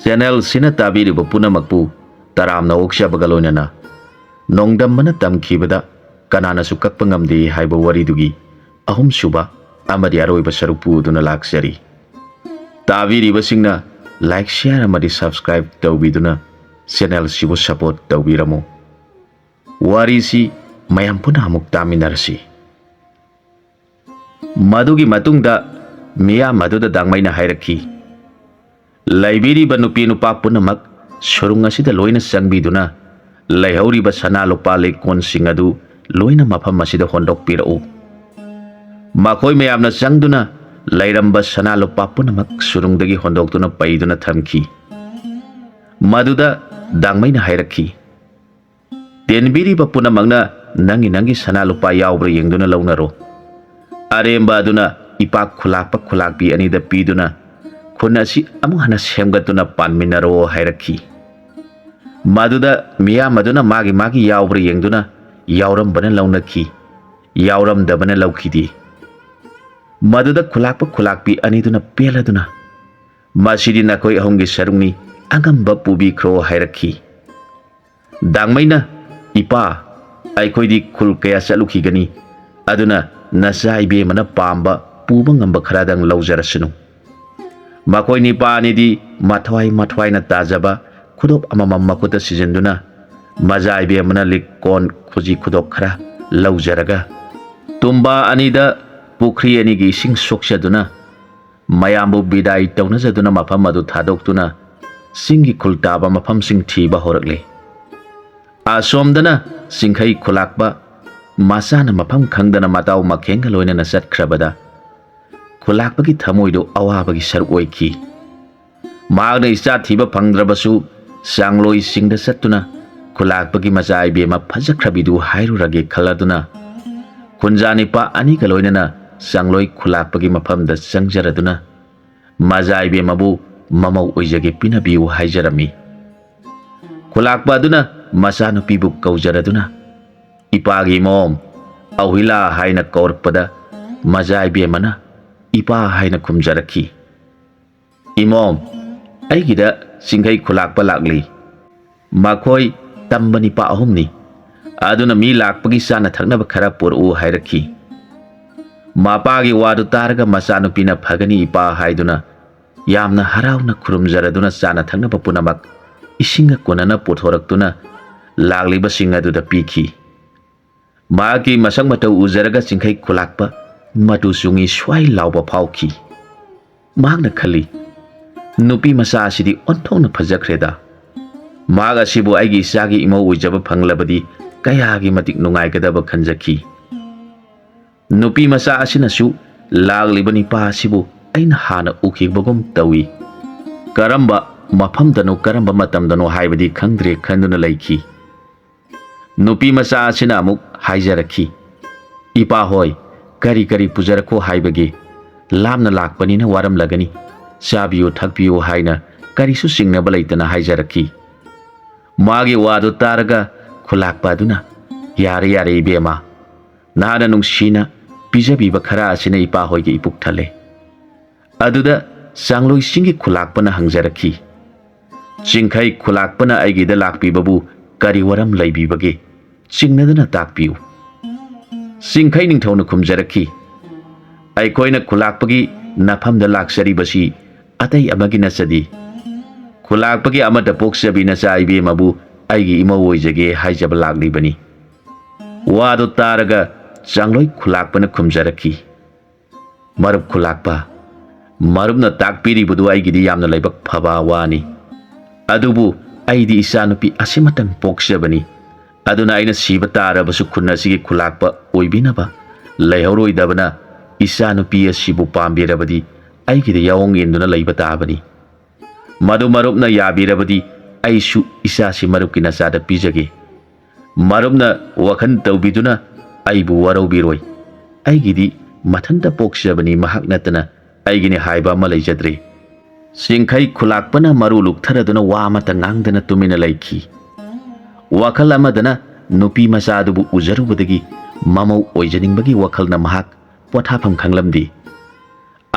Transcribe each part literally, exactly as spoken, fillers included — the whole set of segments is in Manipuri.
ꯆꯦꯅꯦꯜꯁꯤꯅ ꯇꯥꯕꯤꯔꯤꯕ ꯄꯨꯝꯅꯃꯛꯄꯨ ꯇꯔꯥꯝꯅ ꯑꯣꯛꯆꯕꯒ ꯂꯣꯏꯅꯅ ꯅꯣꯡꯗꯝꯕꯅ ꯇꯝꯈꯤꯕꯗ ꯀꯅꯥꯅꯁꯨ ꯀꯛꯄ ꯉꯝꯗꯦ ꯍꯥꯏꯕ ꯋꯥꯔꯤꯗꯨꯒꯤ ꯑꯍꯨꯝꯁꯨꯕ ꯑꯃꯗꯤ ꯑꯔꯣꯏꯕ ꯁꯔꯨꯛ ꯄꯨꯗꯨꯅ ꯂꯥꯛꯆꯔꯤ꯫ ꯇꯥꯕꯤꯔꯤꯕꯁꯤꯡꯅ like, share ꯑꯃꯗꯤ subscribe ꯇꯧꯕꯤꯗꯨꯅ ꯆꯦꯅꯦꯜꯁꯤꯕꯨ support ꯇꯧꯕꯤꯔꯝꯃꯨ꯫ ꯋꯥꯔꯤꯁꯤ ꯃꯌꯥꯝ ꯄꯨꯟꯅ ꯑꯃꯨꯛ ꯇꯥꯃꯤꯟꯅꯔꯁꯤ꯫ ꯃꯗꯨꯒꯤ ꯃꯇꯨꯡꯗ ꯃꯤꯌꯥꯝ ꯑꯗꯨꯗ ꯗꯥꯡꯃꯩꯅ ꯍꯥꯏꯔꯛꯈꯤ, "ꯂꯩꯕꯤꯔꯤꯕ ꯅꯨꯄꯤ ꯅꯨꯄꯥ ꯄꯨꯝꯅꯃꯛ ꯁꯨꯔꯨꯡ ꯑꯁꯤꯗ ꯂꯣꯏꯅ ꯆꯪꯕꯤꯗꯨꯅ ꯂꯩꯍꯧꯔꯤꯕ ꯁꯅꯥ ꯂꯨꯄꯥ ꯂꯤꯛꯀꯣꯟꯁꯤꯡ ꯑꯗꯨ ꯂꯣꯏꯅ ꯃꯐꯝ ꯑꯁꯤꯗ ꯍꯣꯟꯗꯣꯛꯄꯤꯔꯛꯎ꯫ ꯃꯈꯣꯏ ꯃꯌꯥꯝꯅ ꯆꯪꯗꯨꯅ ꯂꯩꯔꯝꯕ ꯁꯅꯥ ꯂꯨꯄꯥ ꯄꯨꯝꯅꯃꯛ ꯁꯨꯔꯨꯡꯗꯒꯤ ꯍꯣꯟꯗꯣꯛꯇꯨꯅ ꯄꯩꯗꯨꯅ ꯊꯝꯈꯤ꯫" ꯃꯗꯨꯗ ꯗꯥꯡꯃꯩꯅ ꯍꯥꯏꯔꯛꯈꯤ, "ꯇꯦꯟꯕꯤꯔꯤꯕ ꯄꯨꯝꯅꯃꯛꯅ ꯅꯪꯒꯤ ꯅꯪꯒꯤ ꯁꯅꯥ ꯂꯨꯄꯥ ꯌꯥꯎꯕ꯭ꯔꯥ ꯌꯦꯡꯗꯨꯅ ꯂꯧꯅꯔꯣ꯫ ꯑꯔꯦꯝꯕ ꯑꯗꯨꯅ ꯏꯄꯥꯛ ꯈꯨꯂꯥꯛꯄ ꯈꯨꯂꯥꯛꯄꯤ ꯑꯅꯤꯗ ꯄꯤꯗꯨꯅ ꯈꯨꯟ ꯑꯁꯤ ꯑꯃꯨꯛ ꯍꯟꯅ ꯁꯦꯝꯒꯠꯇꯨꯅ ꯄꯥꯟꯃꯤꯟꯅꯔꯣ" ꯍꯥꯏꯔꯛꯈꯤ꯫ ꯃꯗꯨꯗ ꯃꯤꯌꯥꯝ ꯑꯗꯨꯅ ꯃꯥꯒꯤ ꯃꯥꯒꯤ ꯌꯥꯎꯕ꯭ꯔꯥ ꯌꯦꯡꯗꯨꯅ ꯌꯥꯎꯔꯝꯕꯅ ꯂꯧꯅꯈꯤ, ꯌꯥꯎꯔꯝꯗꯕꯅ ꯂꯧꯈꯤꯗꯦ꯫ ꯃꯗꯨꯗ ꯈꯨꯂꯥꯛꯄ ꯈꯨꯂꯥꯛꯄꯤ ꯑꯅꯤꯗꯨꯅ ꯄꯦꯜꯂꯗꯨꯅ, "ꯃꯁꯤꯗꯤ ꯅꯈꯣꯏ ꯑꯍꯨꯝꯒꯤ ꯁꯔꯨꯛꯅꯤ, ꯑꯉꯝꯕ ꯄꯨꯕꯤꯈ꯭ꯔꯣ" ꯍꯥꯏꯔꯛꯈꯤ꯫ ꯗꯥꯡꯃꯩꯅ, "ꯏꯄꯥ, ꯑꯩꯈꯣꯏꯗꯤ ꯈꯨꯜ ꯀꯌꯥ ꯆꯠꯂꯨꯈꯤꯒꯅꯤ, ꯑꯗꯨꯅ ꯅꯆꯥ ꯏꯕꯦꯝꯃꯅ ꯄꯥꯝꯕ ꯄꯨꯕ ꯉꯝꯕ ꯈꯔꯗꯪ ꯂꯧꯖꯔꯁꯅꯨ꯫" ꯃꯈꯣꯏ ꯅꯤꯄꯥ ꯑꯅꯤꯗꯤ ꯃꯊ꯭ꯋꯥꯏ ꯃꯊ꯭ꯋꯥꯏꯅ ꯇꯥꯖꯕ ꯈꯨꯗꯣꯞ ꯑꯃꯃꯝ ꯃꯈꯨꯠꯇ ꯁꯤꯖꯤꯟꯗꯨꯅ ꯃꯖꯥ ꯏꯕꯦꯝꯃꯅ ꯂꯤꯛ ꯀꯣꯟ ꯈꯨꯖꯤ ꯈꯨꯗꯣꯞ ꯈꯔ ꯂꯧꯖꯔꯒ ꯇꯨꯝꯕꯥ ꯑꯅꯤꯗ ꯄꯨꯈ꯭ꯔꯤ ꯑꯅꯤꯒꯤ ꯏꯁꯤꯡ ꯁꯣꯛꯆꯗꯨꯅ ꯃꯌꯥꯝꯕꯨ ꯕꯤꯗꯥꯏ ꯇꯧꯅꯖꯗꯨꯅ ꯃꯐꯝ ꯑꯗꯨ ꯊꯥꯗꯣꯛꯇꯨꯅ ꯆꯤꯡꯒꯤ ꯈꯨꯜ ꯇꯥꯕ ꯃꯐꯝꯁꯤꯡ ꯊꯤꯕ ꯍꯧꯔꯛꯂꯦ꯫ ꯑꯁꯣꯝꯗꯅ ꯆꯤꯡꯈꯩ ꯈꯨꯂꯥꯛꯄ ꯃꯆꯥꯅ ꯃꯐꯝ ꯈꯪꯗꯅ ꯃꯇꯥꯎ ꯃꯈꯦꯡꯒ ꯂꯣꯏꯅꯅ ꯆꯠꯈ꯭ꯔꯕꯗ ꯈꯨꯂꯥꯛꯄꯒꯤ ꯊꯃꯣꯏꯗꯨ ꯑꯋꯥꯕꯒꯤ ꯁꯔꯨꯛ ꯑꯣꯏꯈꯤ꯫ ꯃꯍꯥꯛꯅ ꯏꯆꯥ ꯊꯤꯕ ꯐꯪꯗ꯭ꯔꯕꯁꯨ ꯆꯥꯡꯂꯣꯏꯁꯤꯡꯗ ꯆꯠꯇꯨꯅ ꯈꯨꯂꯥꯛꯄꯒꯤ ꯃꯆꯥ ꯏꯕꯦꯝꯃ ꯐꯖꯈ꯭ꯔꯕꯤꯗꯨ ꯍꯥꯏꯔꯨꯔꯒꯦ ꯈꯜꯂꯗꯨꯅ ꯈꯨꯟꯖꯥ ꯅꯤꯄꯥ ꯑꯅꯤꯒ ꯂꯣꯏꯅꯅ ꯆꯥꯡꯂꯣꯏ ꯈꯨꯂꯥꯛꯄꯒꯤ ꯃꯐꯝꯗ ꯆꯪꯖꯔꯗꯨꯅ ꯃꯆꯥ ꯏꯕꯦꯝꯃꯕꯨ ꯃꯃꯧ ꯑꯣꯏꯖꯒꯦ ꯄꯤꯅꯕꯤꯌꯨ ꯍꯥꯏꯖꯔꯝꯃꯤ꯫ ꯈꯨꯂꯥꯛꯄ ꯑꯗꯨꯅ ꯃꯆꯥꯅꯨꯄꯤꯕꯨ ꯀꯧꯖꯔꯗꯨꯅ, "ꯏꯄꯥꯒꯤ ꯏꯃꯣꯝ, ꯑꯍꯨꯏꯂꯥ" ꯍꯥꯏꯅ ꯀꯧꯔꯛꯄꯗ ꯃꯆꯥ ꯏꯕꯦꯝꯃꯅ "ꯏꯄꯥ" ꯍꯥꯏꯅ ꯈꯨꯝꯖꯔꯛꯈꯤ꯫ "ꯏꯃꯣꯝ, ꯑꯩꯒꯤꯗ ꯆꯤꯡꯈꯩ ꯈꯨꯂꯥꯛꯄ ꯂꯥꯛꯂꯤ꯫ ꯃꯈꯣꯏ ꯇꯝꯕ ꯅꯤꯄꯥ ꯑꯍꯨꯝꯅꯤ꯫ ꯑꯗꯨꯅ ꯃꯤ ꯂꯥꯛꯄꯒꯤ ꯆꯥꯅ ꯊꯛꯅꯕ ꯈꯔ ꯄꯨꯔꯛꯎ ꯍꯥꯏꯔꯛꯈꯤ꯫ ꯃꯄꯥꯒꯤ ꯋꯥꯗꯨ ꯇꯥꯔꯒ ꯃꯆꯥꯅꯨꯄꯤꯅ "ꯐꯒꯅꯤ ꯏꯄꯥ" ꯍꯥꯏꯗꯨꯅ ꯌꯥꯝꯅ ꯍꯔꯥꯎꯅ ꯈꯨꯔꯨꯝꯖꯔꯗꯨꯅ ꯆꯥꯅ ꯊꯛꯅꯕ ꯄꯨꯝꯅꯃꯛ ꯏꯁꯤꯡꯒ ꯀꯣꯟꯅꯅ ꯄꯨꯊꯣꯔꯛꯇꯨꯅ ꯂꯥꯛꯂꯤꯕꯁꯤꯡ ꯑꯗꯨꯗ ꯄꯤꯈꯤ꯫ ꯃꯍꯥꯛꯀꯤ ꯃꯁꯛ ꯃꯇꯧ ꯎꯖꯔꯒ ꯆꯤꯡꯈꯩ ꯈꯨꯂꯥꯛꯄ ꯃꯇꯨ ꯆꯨꯡꯉꯤ ꯁ꯭ꯋꯥꯏ ꯂꯥꯎꯕ ꯐꯥꯎꯈꯤ꯫ ꯃꯍꯥꯛꯅ ꯈꯜꯂꯤ, "ꯅꯨꯄꯤ ꯃꯆꯥ ꯑꯁꯤꯗꯤ ꯑꯣꯟꯊꯣꯛꯅ ꯐꯖꯈ꯭ꯔꯦꯗ꯫ ꯃꯍꯥꯛ ꯑꯁꯤꯕꯨ ꯑꯩꯒꯤ ꯏꯆꯥꯒꯤ ꯏꯃꯧ ꯑꯣꯏꯖꯕ ꯐꯪꯂꯕꯗꯤ ꯀꯌꯥꯒꯤ ꯃꯇꯤꯛ ꯅꯨꯡꯉꯥꯏꯒꯗꯕ" ꯈꯟꯖꯈꯤ꯫ ꯅꯨꯄꯤ ꯃꯆꯥ ꯑꯁꯤꯅꯁꯨ ꯂꯥꯛꯂꯤꯕ ꯅꯤꯄꯥ ꯑꯁꯤꯕꯨ ꯑꯩꯅ ꯍꯥꯟꯅ ꯎꯈꯤꯕꯒꯨꯝ ꯇꯧꯏ꯫ ꯀꯔꯝꯕ ꯃꯐꯝꯗꯅꯣ, ꯀꯔꯝꯕ ꯃꯇꯝꯗꯅꯣ ꯍꯥꯏꯕꯗꯤ ꯈꯪꯗ꯭ꯔꯦ ꯈꯟꯗꯨꯅ ꯂꯩꯈꯤ꯫ ꯅꯨꯄꯤ ꯃꯆꯥ ꯑꯁꯤꯅ ꯑꯃꯨꯛ ꯍꯥꯏꯖꯔꯛꯈꯤ, "ꯏꯄꯥ ꯍꯣꯏ, ꯀꯔꯤ ꯀꯔꯤ ꯄꯨꯖꯔꯛꯈꯣ ꯍꯥꯏꯕꯒꯦ? ꯂꯥꯝꯅ ꯂꯥꯛꯄꯅꯤꯅ ꯋꯥꯔꯝꯂꯒꯅꯤ꯫ ꯆꯥꯕꯤꯌꯨ ꯊꯛꯄꯤꯌꯨ ꯍꯥꯏꯅ ꯀꯔꯤꯁꯨ ꯆꯤꯡꯅꯕ ꯂꯩꯇꯅ ꯍꯥꯏꯖꯔꯛꯈꯤ꯫" ꯃꯥꯒꯤ ꯋꯥꯗꯨ ꯇꯥꯔꯒ ꯈꯨꯂꯥꯛꯄ ꯑꯗꯨꯅ, "ꯌꯥꯔꯦ, ꯌꯥꯔꯦ ꯏꯕꯦꯝꯃ, ꯅꯍꯥꯛꯅ ꯅꯨꯡꯁꯤꯅ ꯄꯤꯖꯕꯤꯕ ꯈꯔ ꯑꯁꯤꯅ ꯏꯄꯥ ꯍꯣꯏꯒꯤ ꯏꯄꯨꯛ ꯊꯜꯂꯦ꯫" ꯑꯗꯨꯗ ꯆꯥꯡꯂꯣꯏ ꯆꯤꯡꯒꯤ ꯈꯨꯂꯥꯛꯄꯅ ꯍꯪꯖꯔꯛꯈꯤ, "ꯆꯤꯡꯈꯩ ꯈꯨꯂꯥꯛꯄꯅ ꯑꯩꯒꯤꯗ ꯂꯥꯛꯄꯤꯕꯕꯨ ꯀꯔꯤ ꯋꯥꯔꯝ ꯂꯩꯕꯤꯕꯒꯦ?" ꯆꯤꯡꯅꯗꯅ ꯇꯥꯛꯄꯤꯌꯨ꯫ ꯆꯤꯡꯈꯩ ꯅꯤꯡꯊꯧꯅ ꯈꯨꯝꯖꯔꯛꯈꯤ, "ꯑꯩꯈꯣꯏꯅ ꯈꯨꯂꯥꯛꯄꯒꯤ ꯅꯐꯝꯗ ꯂꯥꯛꯆꯔꯤꯕꯁꯤ ꯑꯇꯩ ꯑꯃꯒꯤ ꯅꯠꯆꯗꯦ꯫ ꯈꯨꯂꯥꯛꯄꯒꯤ ꯑꯃꯠꯇ ꯄꯣꯛꯆꯕꯤ ꯅꯆꯥ ꯏꯕꯦꯝꯃꯕꯨ ꯑꯩꯒꯤ ꯏꯃꯧ ꯑꯣꯏꯖꯒꯦ ꯍꯥꯏꯖꯕ ꯂꯥꯛꯂꯤꯕꯅꯤ꯫" ꯋꯥꯗꯨ ꯇꯥꯔꯒ ꯆꯥꯡꯂꯣꯏ ꯈꯨꯂꯥꯛꯄꯅ ꯈꯨꯝꯖꯔꯛꯈꯤ, "ꯃꯔꯨꯞ ꯈꯨꯂꯥꯛꯄ, ꯃꯔꯨꯞꯅ ꯇꯥꯛꯄꯤꯔꯤꯕꯗꯨ ꯑꯩꯒꯤꯗꯤ ꯌꯥꯝꯅ ꯂꯥꯏꯕꯛ ꯐꯕ ꯋꯥꯅꯤ꯫ ꯑꯗꯨꯕꯨ ꯑꯩꯗꯤ ꯏꯆꯥꯅꯨꯄꯤ ꯑꯁꯤꯃꯇꯪ ꯄꯣꯛꯆꯕꯅꯤ꯫ ꯑꯗꯨꯅ ꯑꯩꯅ ꯁꯤꯕ ꯇꯥꯔꯕꯁꯨ ꯈꯨꯟ ꯑꯁꯤꯒꯤ ꯈꯨꯂꯥꯛꯄ ꯑꯣꯏꯕꯤꯅꯕ ꯂꯩꯍꯧꯔꯣꯏꯗꯕꯅ ꯏꯆꯥꯅꯨꯄꯤ ꯑꯁꯤꯕꯨ ꯄꯥꯝꯕꯤꯔꯕꯗꯤ ꯑꯩꯒꯤꯗ ꯌꯥꯑꯣꯡ ꯏꯟꯗꯨꯅ ꯂꯩꯕ ꯇꯥꯕꯅꯤ꯫ ꯃꯗꯨ ꯃꯔꯨꯞꯅ ꯌꯥꯕꯤꯔꯕꯗꯤ ꯑꯩꯁꯨ ꯏꯆꯥꯁꯤ ꯃꯔꯨꯞꯀꯤ ꯅꯆꯥꯗ ꯄꯤꯖꯒꯦ꯫ ꯃꯔꯨꯞꯅ ꯋꯥꯈꯜ ꯇꯧꯕꯤꯗꯨꯅ ꯑꯩꯕꯨ ꯋꯥꯔꯧꯕꯤꯔꯣꯏ꯫ ꯑꯩꯒꯤꯗꯤ ꯃꯊꯟꯇ ꯄꯣꯛꯆꯕꯅꯤ, ꯃꯍꯥꯛ ꯅꯠꯇꯅ ꯑꯩꯒꯤꯅꯤ ꯍꯥꯏꯕ ꯑꯃ ꯂꯩꯖꯗ꯭ꯔꯦ꯫" ꯆꯤꯡꯈꯩ ꯈꯨꯂꯥꯛꯄꯅ ꯃꯔꯨ ꯂꯨꯛꯊꯔꯗꯨꯅ ꯋꯥ ꯑꯃꯠꯇ ꯉꯥꯡꯗꯅ ꯇꯨꯃꯤꯟꯅ ꯂꯩꯈꯤ꯫ ꯋꯥꯈꯜ ꯑꯃꯗꯅ ꯅꯨꯄꯤ ꯃꯆꯥ ꯑꯗꯨꯕꯨ ꯎꯖꯔꯨꯕꯗꯒꯤ ꯃꯃꯧ ꯑꯣꯏꯖꯅꯤꯡꯕꯒꯤ ꯋꯥꯈꯜꯅ ꯃꯍꯥꯛ ꯄꯣꯊꯥꯐꯝ ꯈꯪꯂꯝꯗꯦ꯫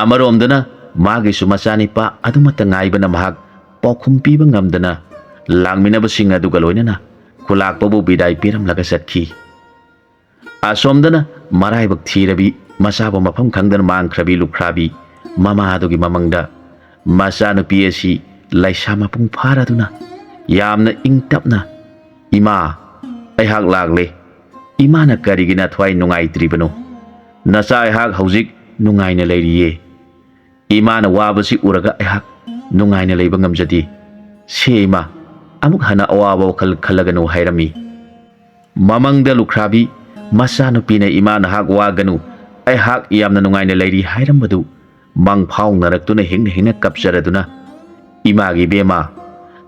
ꯑꯃꯔꯣꯝꯗꯅ ꯃꯥꯒꯤꯁꯨ ꯃꯆꯥꯅꯤꯄꯥ ꯑꯗꯨꯃꯠꯇ ꯉꯥꯏꯕꯅ ꯃꯍꯥꯛ ꯄꯥꯎꯈꯨꯝ ꯄꯤꯕ ꯉꯝꯗꯅ ꯂꯥꯛꯃꯤꯟꯅꯕꯁꯤꯡ ꯑꯗꯨꯒ ꯂꯣꯏꯅꯅ ꯈꯨꯂꯥꯛꯄꯕꯨ ꯕꯤꯗꯥꯏ ꯄꯤꯔꯝꯂꯒ ꯆꯠꯈꯤ꯫ ꯑꯁꯣꯝꯗꯅ ꯃꯔꯥꯏꯕꯛ ꯊꯤꯔꯕꯤ ꯃꯆꯥꯕꯨ ꯃꯐꯝ ꯈꯪꯗꯅ ꯃꯥꯡꯈ꯭ꯔꯕꯤ ꯂꯨꯈ꯭ꯔꯥꯕꯤ ꯃꯃꯥ ꯑꯗꯨꯒꯤ ꯃꯃꯪꯗ ꯃꯆꯥꯅꯨꯄꯤ ꯑꯁꯤ ꯂꯩꯁꯥ ꯃꯄꯨꯡ ꯐꯥꯔꯗꯨꯅ ꯌꯥꯝꯅ ꯏꯪ ꯇꯞꯅ, "ꯏꯃꯥ, ꯑꯩꯍꯥꯛ ꯂꯥꯛꯂꯦ꯫ ꯏꯃꯥꯅ ꯀꯔꯤꯒꯤ ꯅꯊ꯭ꯋꯥꯏ ꯅꯨꯡꯉꯥꯏꯇ꯭ꯔꯤꯕꯅꯣ? ꯅꯆꯥ ꯑꯩꯍꯥꯛ ꯍꯧꯖꯤꯛ ꯅꯨꯡꯉꯥꯏꯅ ꯂꯩꯔꯤꯌꯦ꯫ ꯏꯃꯥꯅ ꯋꯥꯕꯁꯤ ꯎꯔꯒ ꯑꯩꯍꯥꯛ ꯅꯨꯡꯉꯥꯏꯅ ꯂꯩꯕ ꯉꯝꯖꯗꯦ꯫ ꯁꯦ ꯏꯃꯥ, ꯑꯃꯨꯛ ꯍꯟꯅ ꯑꯋꯥꯕ ꯋꯥꯈꯜ ꯈꯜꯂꯒꯅꯨ" ꯍꯥꯏꯔꯝꯃꯤ꯫ ꯃꯃꯪꯗ ꯂꯨꯈ꯭ꯔꯥꯕꯤ ꯃꯆꯥꯅꯨꯄꯤꯅ, "ꯏꯃꯥ ꯅꯍꯥꯛ ꯋꯥꯒꯅꯨ, ꯑꯩꯍꯥꯛ ꯌꯥꯝꯅ ꯅꯨꯡꯉꯥꯏꯅ ꯂꯩꯔꯤ" ꯍꯥꯏꯔꯝꯕꯗꯨ ꯃꯪ ꯐꯥꯎꯅꯔꯛꯇꯨꯅ ꯍꯤꯡꯅ ꯍꯤꯡꯅ ꯀꯞꯆꯔꯗꯨꯅ, "ꯏꯃꯥꯒꯤ ꯏꯕꯦꯝꯃ,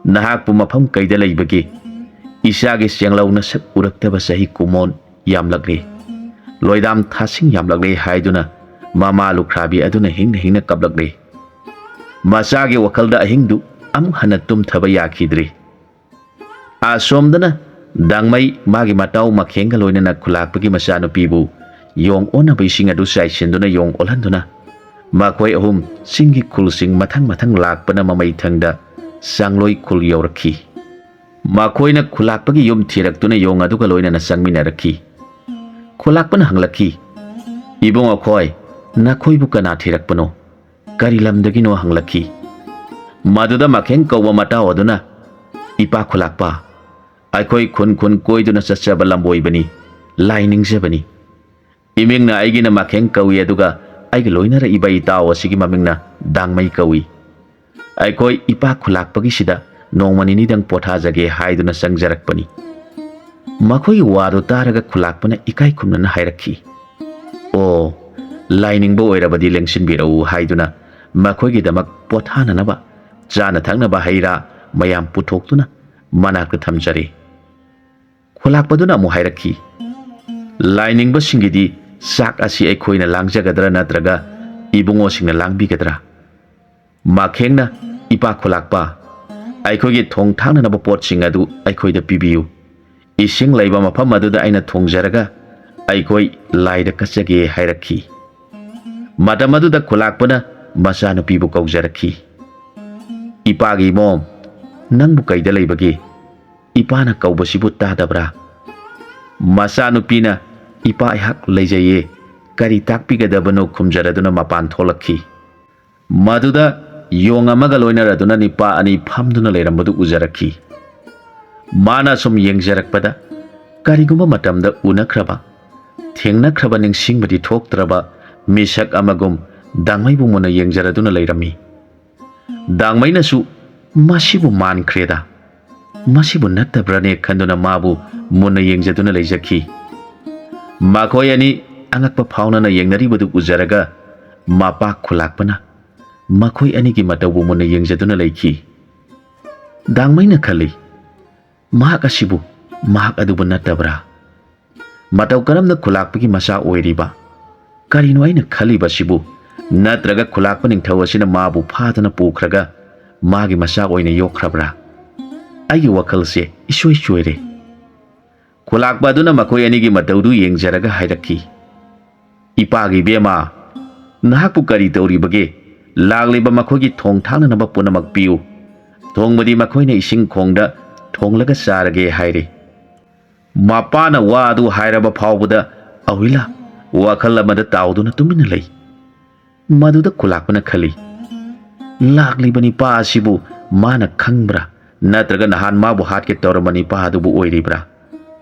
ꯅꯍꯥꯛꯄꯨ ꯃꯐꯝ ꯀꯩꯗ ꯂꯩꯕꯒꯦ? ꯏꯆꯥꯒꯤ ꯆꯦꯡꯂꯧ ꯅꯁꯛ ꯎꯔꯛꯇꯕ ꯆꯍꯤ ꯀꯨꯃꯣꯟ ꯌꯥꯝꯂꯛꯂꯦ꯫ ꯂꯣꯏꯗꯥꯝ ꯊꯥꯁꯤꯡ ꯌꯥꯝꯂꯛꯂꯦ" ꯍꯥꯏꯗꯨꯅ ꯃꯃꯥ ꯂꯨꯈ꯭ꯔꯥꯕꯤ ꯑꯗꯨꯅ ꯍꯤꯡꯅ ꯍꯤꯡꯅ ꯀꯞꯂꯛꯂꯦ꯫ ꯃꯆꯥꯒꯤ ꯋꯥꯈꯜꯗ ꯑꯍꯤꯡꯗꯨ ꯑꯃꯨꯛ ꯍꯟꯅ ꯇꯨꯝꯊꯕ ꯌꯥꯈꯤꯗ꯭ꯔꯦ꯫ ꯑꯁꯣꯝꯗꯅ ꯗꯥꯡꯃꯩ ꯃꯥꯒꯤ ꯃꯇꯥꯎ ꯃꯈꯦꯡꯒ ꯂꯣꯏꯅꯅ ꯈꯨꯂꯥꯛꯄꯒꯤ ꯃꯆꯥꯅꯨꯄꯤꯕꯨ ꯌꯣꯡ ꯑꯣꯟꯅꯕ ꯏꯁꯤꯡ ꯑꯗꯨ ꯆꯥꯏꯁꯤꯟꯗꯨꯅ ꯌꯣꯡ ꯑꯣꯜꯍꯟꯗꯨꯅ ꯃꯈꯣꯏ ꯑꯍꯨꯝ ꯆꯤꯡꯒꯤ ꯈꯨꯜꯁꯤꯡ ꯃꯊꯪ ꯃꯊꯪ ꯂꯥꯛꯄꯅ ꯃꯃꯩ ꯊꯪꯗ ꯆꯥꯡꯂꯣꯏ ꯈꯨꯜ ꯌꯧꯔꯛꯈꯤ꯫ ꯃꯈꯣꯏꯅ ꯈꯨꯂꯥꯛꯄꯒꯤ ꯌꯨꯝ ꯊꯤꯔꯛꯇꯨꯅ ꯌꯣꯡ ꯑꯗꯨꯒ ꯂꯣꯏꯅꯅ ꯆꯪꯃꯤꯟꯅꯔꯛꯈꯤ꯫ ꯈꯨꯂꯥꯛꯄꯅ ꯍꯪꯂꯛꯈꯤ, "ꯏꯕꯨꯡ ꯑꯩꯈꯣꯏ, ꯅꯈꯣꯏꯕꯨ ꯀꯅꯥ ꯊꯤꯔꯛꯄꯅꯣ? ꯀꯔꯤ ꯂꯝꯗꯒꯤꯅꯣ?" ꯍꯪꯂꯛꯈꯤ꯫ ꯃꯗꯨꯗ ꯃꯈꯦꯡ ꯀꯧꯕ ꯃꯇꯥꯎ ꯑꯗꯨꯅ, "ꯏꯄꯥ ꯈꯨꯂꯥꯛꯄ, ꯑꯩꯈꯣꯏ ꯈꯨꯟ ꯈꯨꯟ ꯀꯣꯏꯗꯨꯅ ꯆꯠꯆꯕ ꯂꯝꯕꯣꯏꯕꯅꯤ, ꯂꯥꯏ ꯅꯤꯡꯖꯕꯅꯤ꯫ ꯏꯃꯤꯡꯅ ꯑꯩꯒꯤꯅ ꯃꯈꯦꯡ ꯀꯧꯏ, ꯑꯗꯨꯒ ꯑꯩꯒ ꯂꯣꯏꯅꯔꯛꯏꯕ ꯏꯇꯥꯎ ꯑꯁꯤꯒꯤ ꯃꯃꯤꯡꯅ ꯗꯥꯡꯃꯩ ꯀꯧꯏ꯫ ꯑꯩꯈꯣꯏ ꯏꯄꯥ ꯈꯨꯂꯥꯛꯄꯒꯤꯁꯤꯗ ꯅꯣꯡꯃ ꯅꯤꯅꯤꯗꯪ ꯄꯣꯊꯥꯖꯒꯦ" ꯍꯥꯏꯗꯨꯅ ꯆꯪꯖꯔꯛꯄꯅꯤ꯫ ꯃꯈꯣꯏꯒꯤ ꯋꯥꯗꯨ ꯇꯥꯔꯒ ꯈꯨꯂꯥꯛꯄꯅ ꯏꯀꯥꯏ ꯈꯨꯝꯅꯅ ꯍꯥꯏꯔꯛꯈꯤ, "ꯑꯣ, ꯂꯥꯏꯅꯤꯡꯕ ꯑꯣꯏꯔꯕꯗꯤ ꯂꯦꯡꯁꯤꯟꯕꯤꯔꯛꯎ" ꯍꯥꯏꯗꯨꯅ ꯃꯈꯣꯏꯒꯤꯗꯃꯛ ꯄꯣꯊꯥꯅꯅꯕ ꯆꯥꯅ ꯊꯛꯅꯕ ꯍꯩ ꯔꯥ ꯃꯌꯥꯝ ꯄꯨꯊꯣꯛꯇꯨꯅ ꯃꯅꯥꯛꯇ ꯊꯝꯖꯔꯦ꯫ ꯈꯨꯂꯥꯛꯄꯗꯨꯅ ꯑꯃꯨꯛ ꯍꯥꯏꯔꯛꯈꯤ, "ꯂꯥꯏꯅꯤꯡꯕꯁꯤꯡꯒꯤꯗꯤ ꯆꯥꯛ ꯑꯁꯤ ꯑꯩꯈꯣꯏꯅ ꯂꯥꯡꯖꯒꯗ꯭ꯔꯥ ꯅꯠꯇ꯭ꯔꯒ ꯏꯕꯨꯡꯉꯣꯁꯤꯡꯅ ꯂꯥꯡꯕꯤꯒꯗ꯭ꯔꯥ?" ꯃꯈꯦꯡꯅ, "ꯏꯄꯥ ꯈꯨꯂꯥꯛꯄ, ꯑꯩꯈꯣꯏꯒꯤ ꯊꯣꯡ ꯊꯥꯛꯅꯅꯕ ꯄꯣꯠꯁꯤꯡ ꯑꯗꯨ ꯑꯩꯈꯣꯏꯗ ꯄꯤꯕꯤꯌꯨ꯫ ꯏꯁꯤꯡ ꯂꯩꯕ ꯃꯐꯝ ꯑꯗꯨꯗ ꯑꯩꯅ ꯊꯣꯡꯖꯔꯒ ꯑꯩꯈꯣꯏ ꯂꯥꯏꯗ ꯀꯠꯆꯒꯦ" ꯍꯥꯏꯔꯛꯈꯤ꯫ ꯃꯇꯝ ꯑꯗꯨꯗ ꯈꯨꯂꯥꯛꯄꯅ ꯃꯆꯥꯅꯨꯄꯤꯕꯨ ꯀꯧꯖꯔꯛꯈꯤ꯫ "ꯏꯄꯥꯒꯤ ꯏꯃꯣꯝ, ꯅꯪꯕꯨ ꯀꯩꯗ ꯂꯩꯕꯒꯦ? ꯏꯄꯥꯅ ꯀꯧꯕꯁꯤꯕꯨ ꯇꯥꯗꯕ꯭ꯔꯥ?" ꯃꯆꯥꯅꯨꯄꯤꯅ, "ꯏꯄꯥ ꯑꯩꯍꯥꯛ ꯂꯩꯖꯩꯌꯦ, ꯀꯔꯤ ꯇꯥꯛꯄꯤꯒꯗꯕꯅꯣ?" ꯈꯨꯝꯖꯔꯗꯨꯅ ꯃꯄꯥꯟ ꯊꯣꯛꯂꯛꯈꯤ꯫ ꯃꯗꯨꯗ ꯌꯣꯡ ꯑꯃꯒ ꯂꯣꯏꯅꯔꯗꯨꯅ ꯅꯤꯄꯥ ꯑꯅꯤ ꯐꯝꯗꯨꯅ ꯂꯩꯔꯝꯕꯗꯨ ꯎꯖꯔꯛꯈꯤ꯫ ꯃꯥꯅ ꯁꯨꯝ ꯌꯦꯡꯖꯔꯛꯄꯗ, ꯀꯔꯤꯒꯨꯝꯕ ꯃꯇꯝꯗ ꯎꯅꯈ꯭ꯔꯕ, ꯊꯦꯡꯅꯈ꯭ꯔꯕ ꯅꯤꯡꯁꯤꯡꯕꯗꯤ ꯊꯣꯛꯇ꯭ꯔꯕ ꯃꯤꯁꯛ ꯑꯃꯒꯨꯝ ꯗꯥꯡꯃꯩꯕꯨ ꯃꯨꯟꯅ ꯌꯦꯡꯖꯔꯗꯨꯅ ꯂꯩꯔꯝꯃꯤ꯫ ꯗꯥꯡꯃꯩꯅꯁꯨ "ꯃꯁꯤꯕꯨ ꯃꯥꯟꯈ꯭ꯔꯦꯗ, ꯃꯁꯤꯕꯨ ꯅꯠꯇꯕ꯭ꯔꯅꯦ?" ꯈꯟꯗꯨꯅ ꯃꯥꯕꯨ ꯃꯨꯟꯅ ꯌꯦꯡꯖꯗꯨꯅ ꯂꯩꯖꯈꯤ꯫ ꯃꯈꯣꯏ ꯑꯅꯤ ꯑꯉꯛꯄ ꯐꯥꯎꯅꯅ ꯌꯦꯡꯅꯔꯤꯕꯗꯨ ꯎꯖꯔꯒ ꯃꯄꯥ ꯈꯨꯂꯥꯛꯄꯅ ꯃꯈꯣꯏ ꯑꯅꯤꯒꯤ ꯃꯇꯧꯕꯨ ꯃꯨꯟꯅ ꯌꯦꯡꯖꯗꯨꯅ ꯂꯩꯈꯤ꯫ ꯗꯥꯡꯃꯩꯅ ꯈꯜꯂꯤ, "ꯃꯍꯥꯛ ꯑꯁꯤꯕꯨ ꯃꯍꯥꯛ ꯑꯗꯨꯕꯨ ꯅꯠꯇꯕ꯭ꯔꯥ? ꯃꯇꯧ ꯀꯔꯝꯅ ꯈꯨꯂꯥꯛꯄꯒꯤ ꯃꯆꯥ ꯑꯣꯏꯔꯤꯕ? ꯀꯔꯤꯅꯣ ꯑꯩꯅ ꯈꯜꯂꯤꯕꯁꯤꯕꯨ? ꯅꯠꯇ꯭ꯔꯒ ꯈꯨꯂꯥꯛꯄ ꯅꯤꯡꯊꯧ ꯑꯁꯤꯅ ꯃꯥꯕꯨ ꯐꯥꯗꯨꯅ ꯄꯨꯈ꯭ꯔꯒ ꯃꯥꯒꯤ ꯃꯆꯥ ꯑꯣꯏꯅ ꯌꯣꯛꯈ꯭ꯔꯕ꯭ꯔꯥ? ꯑꯩꯒꯤ ꯋꯥꯈꯜꯁꯦ ꯏꯁꯣꯏ ꯁꯣꯏꯔꯦ꯫" ꯈꯨꯂꯥꯛꯄ ꯑꯗꯨꯅ ꯃꯈꯣꯏ ꯑꯅꯤꯒꯤ ꯃꯇꯧꯗꯨ ꯌꯦꯡꯖꯔꯒ ꯍꯥꯏꯔꯛꯈꯤ, "ꯏꯄꯥꯒꯤ ꯏꯕꯦꯝꯃ, ꯅꯍꯥꯛꯄꯨ ꯀꯔꯤ ꯇꯧꯔꯤꯕꯒꯦ? ꯂꯥꯛꯂꯤꯕ ꯃꯈꯣꯏꯒꯤ ꯊꯣꯡ ꯊꯥꯛꯅꯅꯕ ꯄꯨꯝꯅꯃꯛ ꯄꯤꯌꯨ꯫ ꯊꯣꯡꯕꯗꯤ ꯃꯈꯣꯏꯅ ꯏꯁꯤꯡ ꯈꯣꯡꯗ ꯊꯣꯡꯂꯒ ꯆꯥꯔꯒꯦ ꯍꯥꯏꯔꯦ꯫" ꯃꯄꯥꯅ ꯋꯥ ꯑꯗꯨ ꯍꯥꯏꯔꯕ ꯐꯥꯎꯕꯗ ꯑꯍꯨꯏꯂꯥ ꯋꯥꯈꯜ ꯑꯃꯗ ꯇꯥꯎꯗꯨꯅ ꯇꯨꯃꯤꯟꯅ ꯂꯩ꯫ ꯃꯗꯨꯗ ꯈꯨꯂꯥꯛꯄꯅ ꯈꯜꯂꯤ, "ꯂꯥꯛꯂꯤꯕ ꯅꯤꯄꯥ ꯑꯁꯤꯕꯨ ꯃꯥꯅ ꯈꯪꯕ꯭ꯔꯥ? ꯅꯠꯇ꯭ꯔꯒ ꯅꯍꯥꯟ ꯃꯥꯕꯨ ꯍꯥꯠꯀꯦ ꯇꯧꯔꯝꯕ ꯅꯤꯄꯥ ꯑꯗꯨꯕꯨ ꯑꯣꯏꯔꯤꯕ꯭ꯔꯥ?"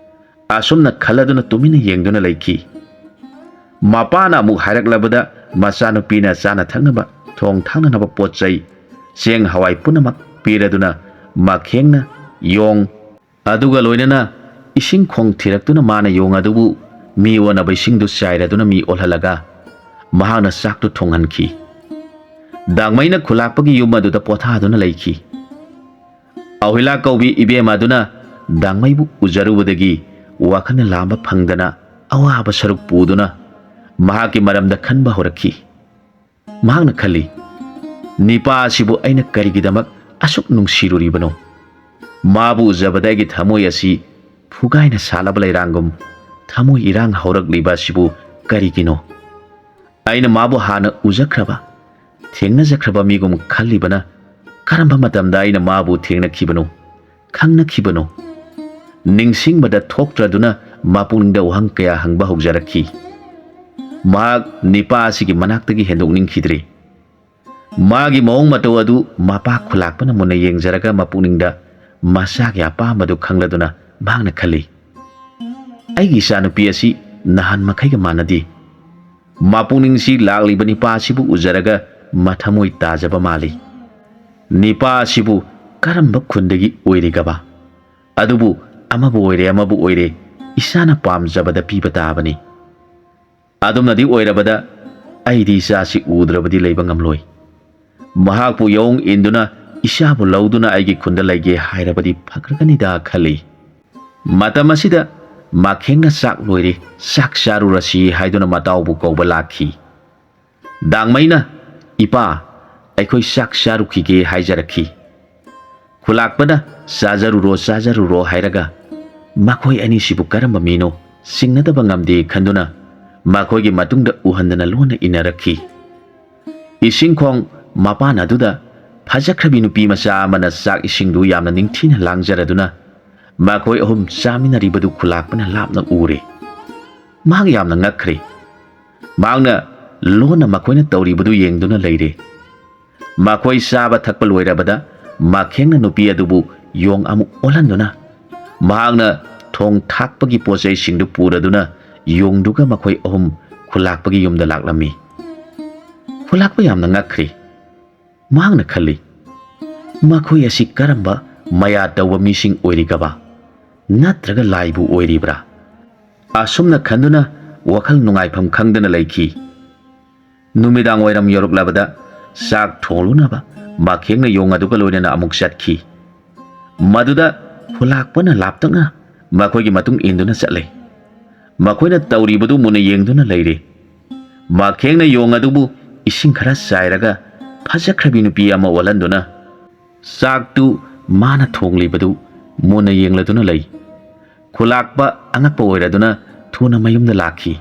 ꯑꯁꯨꯝꯅ ꯈꯜꯂꯗꯨꯅ ꯇꯨꯃꯤꯟꯅ ꯌꯦꯡꯗꯨꯅ ꯂꯩꯈꯤ꯫ ꯃꯄꯥꯅ ꯑꯃꯨꯛ ꯍꯥꯏꯔꯛꯂꯕꯗ ꯃꯆꯥꯅꯨꯄꯤꯅ ꯆꯥꯅ ꯊꯛꯅꯕ, ꯊꯣꯡ ꯊꯥꯛꯅꯅꯕ ꯄꯣꯠ ꯆꯩ, ꯆꯦꯡ ꯍꯋꯥꯏ ꯄꯨꯝꯅꯃꯛ ꯄꯤꯔꯗꯨꯅ ꯃꯈꯦꯡꯅ ꯌꯣꯡ ꯑꯗꯨꯒ ꯂꯣꯏꯅꯅ ꯏꯁꯤꯡ ꯈꯣꯡ ꯊꯤꯔꯛꯇꯨꯅ ꯃꯥꯅ ꯌꯣꯡ ꯑꯗꯨꯕꯨ ꯃꯤ ꯑꯣꯟꯅꯕ ꯏꯁꯤꯡꯗꯨ ꯆꯥꯏꯔꯗꯨꯅ ꯃꯤ ꯑꯣꯜꯍꯜꯂꯒ ꯃꯍꯥꯛꯅ ꯆꯥꯛꯇꯨ ꯊꯣꯡꯍꯟꯈꯤ꯫ ꯗꯥꯡꯃꯩꯅ ꯈꯨꯂꯥꯛꯄꯒꯤ ꯌꯨꯝ ꯑꯗꯨꯗ ꯄꯣꯊꯥꯗꯨꯅ ꯂꯩꯈꯤ꯫ ꯑꯍꯨꯏꯂꯥ ꯀꯧꯕꯤ ꯏꯕꯦꯝꯃ ꯑꯗꯨꯅ ꯗꯥꯡꯃꯩꯕꯨ ꯎꯖꯔꯨꯕꯗꯒꯤ ꯋꯥꯈꯜꯅ ꯂꯥꯝꯕ ꯐꯪꯗꯅ ꯑꯋꯥꯕ ꯁꯔꯨꯛ ꯄꯨꯗꯨꯅ ꯃꯍꯥꯛꯀꯤ ꯃꯔꯝꯗ ꯈꯟꯕ ꯍꯧꯔꯛꯈꯤ꯫ ꯃꯍꯥꯛꯅ ꯈꯜꯂꯤ, "ꯅꯤꯄꯥ ꯑꯁꯤꯕꯨ ꯑꯩꯅ ꯀꯔꯤꯒꯤꯗꯃꯛ ꯑꯁꯨꯛ ꯅꯨꯡꯁꯤꯔꯨꯔꯤꯕꯅꯣ? ꯃꯥꯕꯨ ꯎꯖꯕꯗ ꯑꯩꯒꯤ ꯊꯃꯣꯏ ꯑꯁꯤ ꯐꯨꯒꯥꯏꯅ ꯁꯥꯠꯂꯕ ꯂꯩꯔꯥꯡꯒꯨꯝ ꯊꯃꯣꯏ ꯏꯔꯥꯡ ꯍꯧꯔꯛꯂꯤꯕ ꯑꯁꯤꯕꯨ ꯀꯔꯤꯒꯤꯅꯣ? ꯑꯩꯅ ꯃꯥꯕꯨ ꯍꯥꯟꯅ ꯎꯖꯈ꯭ꯔꯕ, ꯊꯦꯡꯅꯖꯈ꯭ꯔꯕ ꯃꯤꯒꯨꯝ ꯈꯜꯂꯤꯕꯅ ꯀꯔꯝꯕ ꯃꯇꯝꯗ ꯑꯩꯅ ꯃꯥꯕꯨ ꯊꯦꯡꯅꯈꯤꯕꯅꯣ, ꯈꯪꯅꯈꯤꯕꯅꯣ? ꯅꯤꯡꯁꯤꯡꯕꯗ ꯊꯣꯛꯇ꯭ꯔꯗꯨꯅ ꯃꯄꯨꯛꯅꯤꯡꯗ ꯋꯥꯍꯪ ꯀꯌꯥ ꯍꯪꯕ ꯍꯧꯖꯔꯛꯈꯤ꯫ ꯃꯍꯥꯛ ꯅꯤꯄꯥ ꯑꯁꯤꯒꯤ ꯃꯅꯥꯛꯇꯒꯤ ꯍꯦꯟꯗꯣꯛꯅꯤꯡꯈꯤꯗ꯭ꯔꯦ꯫ ꯃꯥꯒꯤ ꯃꯑꯣꯡ ꯃꯇꯧ ꯑꯗꯨ ꯃꯄꯥ ꯈꯨꯂꯥꯛꯄꯅ ꯃꯨꯟꯅ ꯌꯦꯡꯖꯔꯒ ꯃꯄꯨꯛꯅꯤꯡꯗ ꯃꯆꯥꯒꯤ ꯑꯄꯥꯝꯕꯗꯨ ꯈꯪꯂꯗꯨꯅ ꯃꯍꯥꯛꯅ ꯈꯜꯂꯤ, "ꯑꯩꯒꯤ ꯏꯆꯥꯅꯨꯄꯤ ꯑꯁꯤ ꯅꯍꯥꯟ ꯃꯈꯩꯒ ꯃꯥꯟꯅꯗꯦ꯫ ꯃꯄꯨꯛꯅꯤꯡꯁꯤ ꯂꯥꯛꯂꯤꯕ ꯅꯤꯄꯥ ꯑꯁꯤꯕꯨ ꯎꯖꯔꯒ ꯃꯊꯃꯣꯏ ꯇꯥꯖꯕ ꯃꯥꯜꯂꯤ꯫ ꯅꯤꯄꯥ ꯑꯁꯤꯕꯨ ꯀꯔꯝꯕ ꯈꯨꯟꯗꯒꯤ ꯑꯣꯏꯔꯤꯒꯕ? ꯑꯗꯨꯕꯨ ꯑꯃꯕꯨ ꯑꯣꯏꯔꯦ, ꯑꯃꯕꯨ ꯑꯣꯏꯔꯦ, ꯏꯁꯥꯅ ꯄꯥꯝꯖꯕꯗ ꯄꯤꯕ ꯇꯥꯕꯅꯤ꯫ ꯑꯗꯨꯝꯅꯗꯤ ꯑꯣꯏꯔꯕꯗ ꯑꯩꯗꯤ ꯏꯆꯥꯁꯤ ꯎꯗ꯭ꯔꯕꯗꯤ ꯂꯩꯕ ꯉꯝꯂꯣꯏ꯫ ꯃꯍꯥꯛꯄꯨ ꯌꯥꯑꯣꯡ ꯏꯟꯗꯨꯅ ꯏꯆꯥꯕꯨ ꯂꯧꯗꯨꯅ ꯑꯩꯒꯤ ꯈꯨꯟꯗ ꯂꯩꯒꯦ ꯍꯥꯏꯔꯕꯗꯤ ꯐꯒ꯭ꯔꯒꯅꯤꯗ" ꯈꯜꯂꯤ꯫ ꯃꯇꯝ ꯑꯁꯤꯗ ꯃꯥꯈꯦꯡꯅ "ꯆꯥꯛ ꯂꯣꯏꯔꯦ, ꯆꯥꯛ ꯆꯥꯔꯨꯔꯁꯤ" ꯍꯥꯏꯗꯨꯅ ꯃꯇꯥꯎꯕꯨ ꯀꯧꯕ ꯂꯥꯛꯈꯤ꯫ ꯗꯥꯡꯃꯩꯅ, "ꯏꯄꯥ, ꯑꯩꯈꯣꯏ ꯆꯥꯛ ꯆꯥꯔꯨꯈꯤꯒꯦ" ꯍꯥꯏꯖꯔꯛꯈꯤ꯫ ꯈꯨꯂꯥꯛꯄꯅ "ꯆꯥꯖꯔꯨꯔꯣ, ꯆꯥꯖꯔꯨꯔꯣ" ꯍꯥꯏꯔꯒ ꯃꯈꯣꯏ ꯑꯅꯤꯁꯤꯕꯨ ꯀꯔꯝꯕ ꯃꯤꯅꯣ ꯆꯤꯡꯅꯗꯕ ꯉꯝꯗꯦ ꯈꯟꯗꯨꯅ ꯃꯈꯣꯏꯒꯤ ꯃꯇꯨꯡꯗ ꯎꯍꯟꯗꯅ ꯂꯣꯟꯅ ꯏꯟꯅꯔꯛꯈꯤ꯫ ꯏꯁꯤꯡꯈꯣꯡ ꯃꯄꯥꯟ ꯑꯗꯨꯗ ꯐꯖꯈ꯭ꯔꯕꯤ ꯅꯨꯄꯤ ꯃꯆꯥ ꯑꯃꯅ ꯆꯥꯛ ꯏꯁꯤꯡꯗꯨ ꯌꯥꯝꯅ ꯅꯤꯡꯊꯤꯅ ꯂꯥꯡꯖꯔꯗꯨꯅ ꯃꯈꯣꯏ ꯑꯍꯨꯝ ꯆꯥꯃꯤꯟꯅꯔꯤꯕꯗꯨ ꯈꯨꯂꯥꯛꯄꯅ ꯂꯥꯞꯅ ꯎꯔꯦ꯫ ꯃꯍꯥꯛ ꯌꯥꯝꯅ ꯉꯛꯈ꯭ꯔꯦ꯫ ꯃꯍꯥꯛꯅ ꯂꯣꯟꯅ ꯃꯈꯣꯏꯅ ꯇꯧꯔꯤꯕꯗꯨ ꯌꯦꯡꯗꯨꯅ ꯂꯩꯔꯦ꯫ ꯃꯈꯣꯏ ꯆꯥꯕ ꯊꯛꯄ ꯂꯣꯏꯔꯕꯗ ꯃꯥꯈꯦꯡꯅ ꯅꯨꯄꯤ ꯑꯗꯨꯕꯨ ꯌꯣꯡ ꯑꯃꯨꯛ ꯑꯣꯜꯍꯟꯗꯨꯅ ꯃꯍꯥꯛꯅ ꯊꯣꯡ ꯊꯥꯛꯄꯒꯤ ꯄꯣꯠꯆꯩꯁꯤꯡꯗꯨ ꯄꯨꯔꯗꯨꯅ ꯌꯣꯡꯗꯨꯒ ꯃꯈꯣꯏ ꯑꯍꯨꯝ ꯈꯨꯂꯥꯛꯄꯒꯤ ꯌꯨꯝꯗ ꯂꯥꯛꯂꯝꯃꯤ꯫ ꯈꯨꯂꯥꯛꯄ ꯌꯥꯝꯅ ꯉꯛꯈ꯭ꯔꯦ꯫ ꯃꯍꯥꯛꯅ ꯈꯜꯂꯤ, "ꯃꯈꯣꯏ ꯑꯁꯤ ꯀꯔꯝꯕ ꯃꯌꯥ ꯇꯧꯕ ꯃꯤꯁꯤꯡ ꯑꯣꯏꯔꯤꯒꯕ? ꯅꯠꯇ꯭ꯔꯒ ꯂꯥꯏꯕꯨ ꯑꯣꯏꯔꯤꯕ꯭ꯔꯥ?" ꯑꯁꯨꯝꯅ ꯈꯟꯗꯨꯅ ꯋꯥꯈꯜ ꯅꯨꯡꯉꯥꯏꯐꯝ ꯈꯪꯗꯅ ꯂꯩꯈꯤ꯫ ꯅꯨꯃꯤꯗꯥꯡ ꯋꯥꯏꯔꯝ ꯌꯧꯔꯛꯂꯕꯗ ꯆꯥꯛ ꯊꯣꯡꯂꯨꯅꯕ ꯃꯥꯈꯦꯡꯅ ꯌꯣꯡ ꯑꯗꯨꯒ ꯂꯣꯏꯅꯅ ꯑꯃꯨꯛ ꯆꯠꯈꯤ꯫ ꯃꯗꯨꯗ ꯈꯨꯂꯥꯛꯄꯅ ꯂꯥꯞꯇꯛꯅ ꯃꯈꯣꯏꯒꯤ ꯃꯇꯨꯡ ꯏꯟꯗꯨꯅ ꯆꯠꯂꯦ꯫ ꯃꯈꯣꯏꯅ ꯇꯧꯔꯤꯕꯗꯨ ꯃꯨꯟꯅ ꯌꯦꯡꯗꯨꯅ ꯂꯩꯔꯦ꯫ ꯃꯥꯈꯦꯡꯅ ꯌꯣꯡ ꯑꯗꯨꯕꯨ ꯏꯁꯤꯡ ꯈꯔ ꯆꯥꯏꯔꯒ ꯐꯖꯈ꯭ꯔꯕꯤ ꯅꯨꯄꯤ ꯑꯃ ꯑꯣꯜꯍꯟꯗꯨꯅ ꯆꯥꯛꯇꯨ ꯃꯥꯅ ꯊꯣꯡꯂꯤꯕꯗꯨ ꯃꯨꯟꯅ ꯌꯦꯡꯂꯗꯨꯅ ꯂꯩ꯫ ꯈꯨꯂꯥꯛꯄ ꯑꯉꯛꯄ ꯑꯣꯏꯔꯗꯨꯅ ꯊꯨꯅ ꯃꯌꯨꯝꯗ ꯂꯥꯛꯈꯤ꯫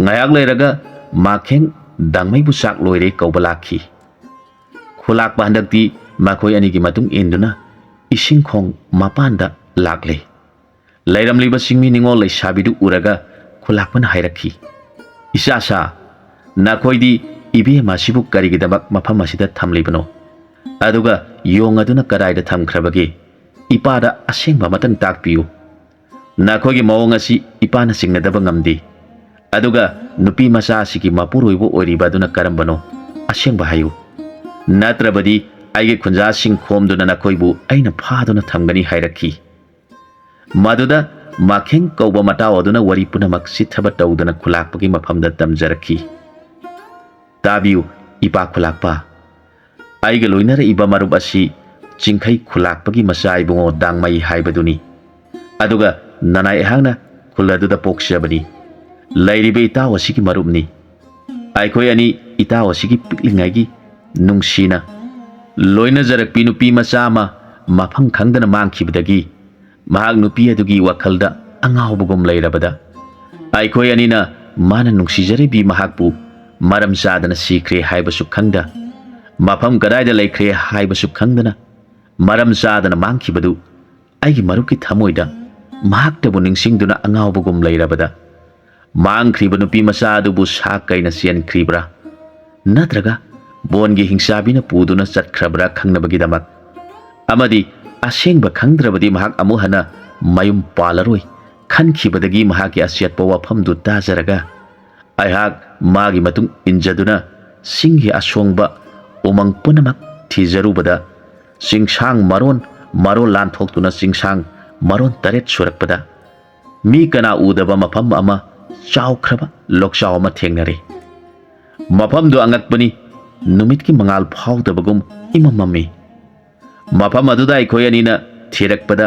ꯉꯥꯏꯍꯥꯛ ꯂꯩꯔꯒ ꯃꯥꯈꯦꯡ ꯗꯥꯡꯃꯩꯕꯨ ꯆꯥꯛ ꯂꯣꯏꯔꯦ ꯀꯧꯕ ꯂꯥꯛꯈꯤ꯫ ꯈꯨꯂꯥꯛꯄ ꯍꯟꯗꯛꯇꯤ ꯃꯈꯣꯏ ꯑꯅꯤꯒꯤ ꯃꯇꯨꯡ ꯏꯟꯗꯨꯅ ꯏꯁꯤꯡ ꯈꯣꯡ ꯃꯄꯥꯟꯗ ꯂꯥꯛꯂꯦ꯫ ꯂꯩꯔꯝꯂꯤꯕ ꯆꯤꯡꯃꯤ ꯅꯤꯉꯣꯜ ꯂꯩꯁꯥꯕꯤꯗꯨ ꯎꯔꯒ ꯈꯨꯂꯥꯛꯄꯅ ꯍꯥꯏꯔꯛꯈꯤ, "ꯏꯆꯥꯁꯥ, ꯅꯈꯣꯏꯗꯤ ꯏꯕꯦꯝ ꯑꯁꯤꯕꯨ ꯀꯔꯤꯒꯤꯗꯃꯛ ꯃꯐꯝ ꯑꯁꯤꯗ ꯊꯝꯂꯤꯕꯅꯣ? ꯑꯗꯨꯒ ꯌꯣꯡ ꯑꯗꯨꯅ ꯀꯗꯥꯏꯗ ꯊꯝꯈ꯭ꯔꯕꯒꯦ? ꯏꯄꯥꯗ ꯑꯁꯦꯡꯕ ꯑꯃꯇꯪ ꯇꯥꯛꯄꯤꯌꯨ꯫ ꯅꯈꯣꯏꯒꯤ ꯃꯑꯣꯡ ꯑꯁꯤ ꯏꯄꯥꯅ ꯆꯤꯡꯅꯗꯕ ꯉꯝꯗꯦ꯫ ꯑꯗꯨꯒ ꯅꯨꯄꯤ ꯃꯆꯥ ꯑꯁꯤꯒꯤ ꯃꯄꯨꯔꯣꯏꯕ ꯑꯣꯏꯔꯤꯕ ꯑꯗꯨꯅ ꯀꯔꯝꯕꯅꯣ? ꯑꯁꯦꯡꯕ ꯍꯥꯏꯌꯨ꯫ ꯅꯠꯇ꯭ꯔꯕꯗꯤ ꯑꯩꯒꯤ ꯈꯨꯟꯖꯥꯁꯤꯡ ꯈꯣꯝꯗꯨꯅ ꯅꯈꯣꯏꯕꯨ ꯑꯩꯅ ꯐꯥꯗꯨꯅ ꯊꯝꯒꯅꯤ" ꯍꯥꯏꯔꯛꯈꯤ꯫ ꯃꯗꯨꯗ ꯃꯈꯦꯡ ꯀꯧꯕ ꯃꯇꯥꯎ ꯑꯗꯨꯅ ꯋꯥꯔꯤ ꯄꯨꯝꯅꯃꯛ ꯆꯤꯠꯊꯕ ꯇꯧꯗꯅ ꯈꯨꯂꯥꯛꯄꯒꯤ ꯃꯐꯝꯗ ꯇꯝꯖꯔꯛꯈꯤ꯫ "ꯇꯥꯕꯤꯌꯨ, ꯏꯄꯥ ꯈꯨꯂꯥꯛꯄ꯫ ꯑꯩꯒ ꯂꯣꯏꯅꯔꯛꯏꯕ ꯃꯔꯨꯞ ꯑꯁꯤ ꯆꯤꯡꯈꯩ ꯈꯨꯂꯥꯛꯄꯒꯤ ꯃꯆꯥ ꯏꯕꯨꯡꯉꯣ ꯗꯥꯡꯃꯩ ꯍꯥꯏꯕꯗꯨꯅꯤ꯫ ꯑꯗꯨꯒ ꯅꯅꯥꯏ ꯑꯩꯍꯥꯛꯅ ꯈꯨꯜ ꯑꯗꯨꯗ ꯄꯣꯛꯆꯕꯅꯤ꯫ ꯂꯩꯔꯤꯕ ꯏꯇꯥꯎ ꯑꯁꯤꯒꯤ ꯃꯔꯨꯞꯅꯤ꯫ ꯑꯩꯈꯣꯏ ꯑꯅꯤ ꯏꯇꯥꯎ ꯑꯁꯤꯒꯤ ꯄꯤꯛꯂꯤꯉꯩꯒꯤ ꯅꯨꯡꯁꯤꯅ ꯂꯣꯏꯅꯖꯔꯛꯄꯤ ꯅꯨꯄꯤ ꯃꯆꯥ ꯑꯃ ꯃꯐꯝ ꯈꯪꯗꯅ ꯃꯥꯡꯈꯤꯕꯗꯒꯤ ꯃꯍꯥꯛ ꯅꯨꯄꯤ ꯑꯗꯨꯒꯤ ꯋꯥꯈꯜꯗ ꯑꯉꯥꯎꯕꯒꯨꯝ ꯂꯩꯔꯕꯗ ꯑꯩꯈꯣꯏ ꯑꯅꯤꯅ ꯃꯥꯅ ꯅꯨꯡꯁꯤꯖꯔꯤꯕꯤ ꯃꯍꯥꯛꯄꯨ ꯃꯔꯝ ꯆꯥꯗꯅ ꯁꯤꯈ꯭ꯔꯦ ꯍꯥꯏꯕꯁꯨ ꯈꯪꯗ, ꯃꯐꯝ ꯀꯗꯥꯏꯗ ꯂꯩꯈ꯭ꯔꯦ ꯍꯥꯏꯕꯁꯨ ꯈꯪꯗꯅ ꯃꯔꯝ ꯆꯥꯗꯅ ꯃꯥꯡꯈꯤꯕꯗꯨ ꯑꯩꯒꯤ ꯃꯔꯨꯞꯀꯤ ꯊꯃꯣꯏꯗ ꯃꯍꯥꯛꯇꯕꯨ ꯅꯤꯡꯁꯤꯡꯗꯨꯅ ꯑꯉꯥꯎꯕꯒꯨꯝ ꯂꯩꯔꯕꯗ ꯃꯥꯡꯈ꯭ꯔꯤꯕ ꯅꯨꯄꯤ ꯃꯆꯥ ꯑꯗꯨꯕꯨ ꯁꯥ ꯀꯩꯅ ꯆꯦꯟꯈ꯭ꯔꯤꯕ꯭ꯔꯥ? ꯅꯠꯇ꯭ꯔꯒ ꯕꯣꯟꯒꯤ ꯍꯤꯡꯆꯥꯕꯤꯅ ꯄꯨꯗꯨꯅ ꯆꯠꯈ꯭ꯔꯕ꯭ꯔꯥ ꯈꯪꯅꯕꯒꯤꯗꯃꯛ? ꯑꯃꯗꯤ ꯑꯁꯦꯡꯕ ꯈꯪꯗ꯭ꯔꯕꯗꯤ ꯃꯍꯥꯛ ꯑꯃꯨꯛ ꯍꯟꯅ ꯃꯌꯨꯝ ꯄꯥꯜꯂꯔꯣꯏ ꯈꯟꯈꯤꯕꯗꯒꯤ ꯃꯍꯥꯛꯀꯤ ꯑꯆꯦꯠꯄ ꯋꯥꯐꯝꯗꯨ ꯇꯥꯖꯔꯒ ꯑꯩꯍꯥꯛ ꯃꯥꯒꯤ ꯃꯇꯨꯡ ꯏꯟꯖꯗꯨꯅ ꯆꯤꯡꯒꯤ ꯑꯁꯣꯡꯕ ꯎꯃꯪ ꯄꯨꯝꯅꯃꯛ ꯊꯤꯖꯔꯨꯕꯗ ꯆꯤꯡꯁꯥꯡ ꯃꯔꯣꯟ ꯃꯔꯣꯟ ꯂꯥꯟꯊꯣꯛꯇꯨꯅ ꯆꯤꯡꯁꯥꯡ ꯃꯔꯣꯟ ꯇꯔꯦꯠ ꯁꯨꯔꯛꯄꯗ ꯃꯤ ꯀꯅꯥ ꯎꯗꯕ ꯃꯐꯝ ꯑꯃ ꯆꯥꯎꯈ꯭ꯔꯕ ꯂꯣꯛꯆꯥꯎ ꯑꯃ ꯊꯦꯡꯅꯔꯦ꯫ ꯃꯐꯝꯗꯨ ꯑꯉꯛꯄꯅꯤ, ꯅꯨꯃꯤꯠꯀꯤ ꯃꯉꯥꯜ ꯐꯥꯎꯗꯕꯒꯨꯝ ꯏꯃꯝ ꯃꯝꯃꯤ꯫ ꯃꯐꯝ ꯑꯗꯨꯗ ꯑꯩꯈꯣꯏ ꯑꯅꯤꯅ ꯊꯤꯔꯛꯄꯗ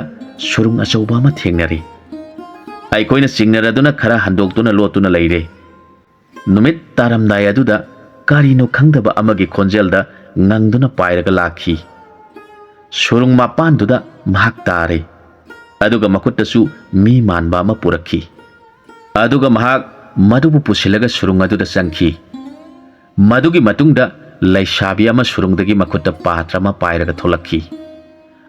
ꯁꯨꯔꯨꯡ ꯑꯆꯧꯕ ꯑꯃ ꯊꯦꯡꯅꯔꯦ꯫ ꯑꯩꯈꯣꯏꯅ ꯆꯤꯡꯅꯔꯗꯨꯅ ꯈꯔ ꯍꯟꯗꯣꯛꯇꯨꯅ ꯂꯣꯠꯇꯨꯅ ꯂꯩꯔꯦ꯫ ꯅꯨꯃꯤꯠ ꯇꯥꯔꯝꯗꯥꯏ ꯑꯗꯨꯗ ꯀꯔꯤꯅꯣ ꯈꯪꯗꯕ ꯑꯃꯒꯤ ꯈꯣꯟꯖꯦꯜꯗ ꯉꯪꯗꯨꯅ ꯄꯥꯏꯔꯒ ꯂꯥꯛꯈꯤ꯫ ꯁꯨꯔꯨꯡ ꯃꯄꯥꯟꯗꯨꯗ ꯃꯍꯥꯛ ꯇꯥꯔꯦ꯫ ꯑꯗꯨꯒ ꯃꯈꯨꯠꯇꯁꯨ ꯃꯤ ꯃꯥꯟꯕ ꯑꯃ ꯄꯨꯔꯛꯈꯤ꯫ ꯑꯗꯨꯒ ꯃꯍꯥꯛ ꯃꯗꯨꯕꯨ ꯄꯨꯁꯤꯜꯂꯒ ꯁꯨꯔꯨꯡ ꯑꯗꯨꯗ ꯆꯪꯈꯤ꯫ ꯃꯗꯨꯒꯤ ꯃꯇꯨꯡꯗ ꯂꯩꯁꯥꯕꯤ ꯑꯃ ꯁꯨꯔꯨꯡꯗꯒꯤ ꯃꯈꯨꯠꯇ ꯄꯥꯇ꯭ꯔ ꯑꯃ ꯄꯥꯏꯔꯒ ꯊꯣꯛꯂꯛꯈꯤ꯫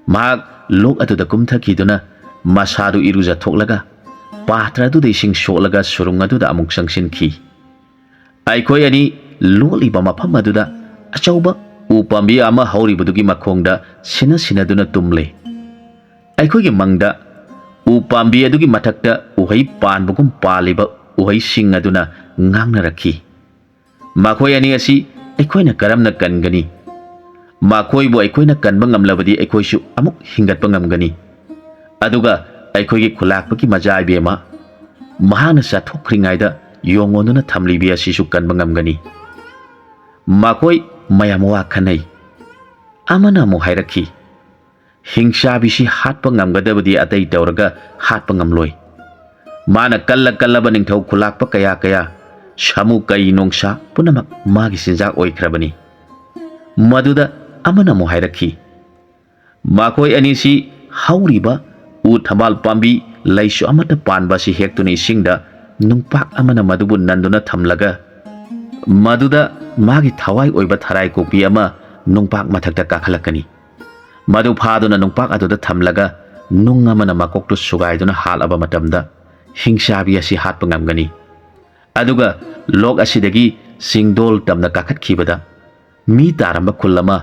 ꯃꯍꯥꯛ ꯂꯣꯛ ꯑꯗꯨꯗ ꯀꯨꯝꯊꯈꯤꯗꯨꯅ ꯃꯁꯥꯗꯨ ꯏꯔꯨꯖꯊꯣꯛꯂꯒ ꯄꯥꯇ꯭ꯔ ꯑꯗꯨꯗ ꯏꯁꯤꯡ ꯁꯣꯛꯂꯒ ꯁꯨꯔꯨꯡ ꯑꯗꯨꯗ ꯑꯃꯨꯛ ꯆꯪꯁꯤꯟꯈꯤ꯫ ꯑꯩꯈꯣꯏ ꯑꯅꯤ ꯂꯣꯠꯂꯤꯕ ꯃꯐꯝ ꯑꯗꯨꯗ ꯑꯆꯧꯕ ꯎ ꯄꯥꯝꯕꯤ ꯑꯃ ꯍꯧꯔꯤꯕꯗꯨꯒꯤ ꯃꯈꯣꯡꯗ ꯁꯤꯟꯅ ꯁꯤꯟꯅꯗꯨꯅ ꯇꯨꯝꯂꯦ꯫ ꯑꯩꯈꯣꯏꯒꯤ ꯃꯪꯗ ꯎ ꯄꯥꯝꯕꯤ ꯑꯗꯨꯒꯤ ꯃꯊꯛꯇ ꯎꯍꯩ ꯄꯥꯟꯕꯒꯨꯝ ꯄꯥꯜꯂꯤꯕ ꯎꯍꯩꯁꯤꯡ ꯑꯗꯨꯅ ꯉꯥꯡꯅꯔꯛꯈꯤ꯫ "ꯃꯈꯣꯏ ꯑꯅꯤ ꯑꯁꯤ ꯑꯩꯈꯣꯏꯅ ꯀꯔꯝꯅ ꯀꯟꯒꯅꯤ? ꯃꯈꯣꯏꯕꯨ ꯑꯩꯈꯣꯏꯅ ꯀꯟꯕ ꯉꯝꯂꯕꯗꯤ ꯑꯩꯈꯣꯏꯁꯨ ꯑꯃꯨꯛ ꯍꯤꯡꯒꯠꯄ ꯉꯝꯒꯅꯤ꯫ ꯑꯗꯨꯒ ꯑꯩꯈꯣꯏꯒꯤ ꯈꯨꯂꯥꯛꯄꯒꯤ ꯃꯆꯥ ꯏꯕꯦꯝꯃ, ꯃꯍꯥꯛꯅ ꯆꯥꯊꯣꯛꯈ꯭ꯔꯤꯉꯩꯗ ꯌꯣꯡꯉꯣꯟꯗꯨꯅ ꯊꯝꯂꯤꯕꯤ ꯑꯁꯤꯁꯨ ꯀꯟꯕ ꯉꯝꯒꯅꯤ꯫" ꯃꯈꯣꯏ ꯃꯌꯥꯝ ꯋꯥ ꯈꯟꯅꯩ꯫ ꯑꯃꯅ ꯑꯃꯨꯛ ꯍꯥꯏꯔꯛꯈꯤ, "ꯍꯤꯡꯆꯥꯕꯤꯁꯤ ꯍꯥꯠꯄ ꯉꯝꯒꯗꯕꯗꯤ ꯑꯇꯩ ꯇꯧꯔꯒ ꯍꯥꯠꯄ ꯉꯝꯂꯣꯏ꯫ ꯃꯥꯅ ꯀꯜꯂ ꯀꯜꯂꯕ ꯅꯤꯡꯊꯧ ꯈꯨꯂꯥꯛꯄ ꯀꯌꯥ ꯀꯌꯥ, ꯁꯥꯃꯨ, ꯀꯩ, ꯅꯣꯡꯁꯥ ꯄꯨꯝꯅꯃꯛ ꯃꯥꯒꯤ ꯆꯤꯟꯖꯥꯛ ꯑꯣꯏꯈ꯭ꯔꯕꯅꯤ꯫" ꯃꯗꯨꯗ ꯑꯃꯅ ꯑꯃꯨꯛ ꯍꯥꯏꯔꯛꯈꯤ, "ꯃꯈꯣꯏ ꯑꯅꯤꯁꯤ ꯍꯧꯔꯤꯕ ꯎ ꯊꯝꯕꯥꯜ ꯄꯥꯝꯕꯤ ꯂꯩꯁꯨ ꯑꯃꯠꯇ ꯄꯥꯟꯕ ꯑꯁꯤ ꯍꯦꯛꯇꯨꯅ ꯏꯁꯤꯡꯗ ꯅꯨꯡꯄꯥꯛ ꯑꯃꯅ ꯃꯗꯨꯕꯨ ꯅꯟꯗꯨꯅ ꯊꯝꯂꯒ ꯃꯗꯨꯗ ꯃꯥꯒꯤ ꯊꯋꯥꯏ ꯑꯣꯏꯕ ꯊꯔꯥꯏ ꯀꯣꯛꯄꯤ ꯑꯃ ꯅꯨꯡꯄꯥꯛ ꯃꯊꯛꯇ ꯀꯥꯈꯠꯂꯛꯀꯅꯤ꯫ ꯃꯗꯨ ꯐꯥꯗꯨꯅ ꯅꯨꯡꯄꯥꯛ ꯑꯗꯨꯗ ꯊꯝꯂꯒ ꯅꯨꯡ ꯑꯃꯅ ꯃꯀꯣꯛꯇꯨ ꯁꯨꯒꯥꯏꯗꯨꯅ ꯍꯥꯠꯂꯕ ꯃꯇꯝꯗ ꯍꯤꯡꯆꯥꯕꯤ ꯑꯁꯤ ꯍꯥꯠꯄ ꯉꯝꯒꯅꯤ꯫ ꯑꯗꯨꯒ ꯂꯣꯛ ꯑꯁꯤꯗꯒꯤ ꯆꯤꯡꯗꯣꯜ ꯇꯝꯅ ꯀꯥꯈꯠꯈꯤꯕꯗ ꯃꯤ ꯇꯥꯔꯝꯕ ꯈꯨꯜ ꯑꯃ,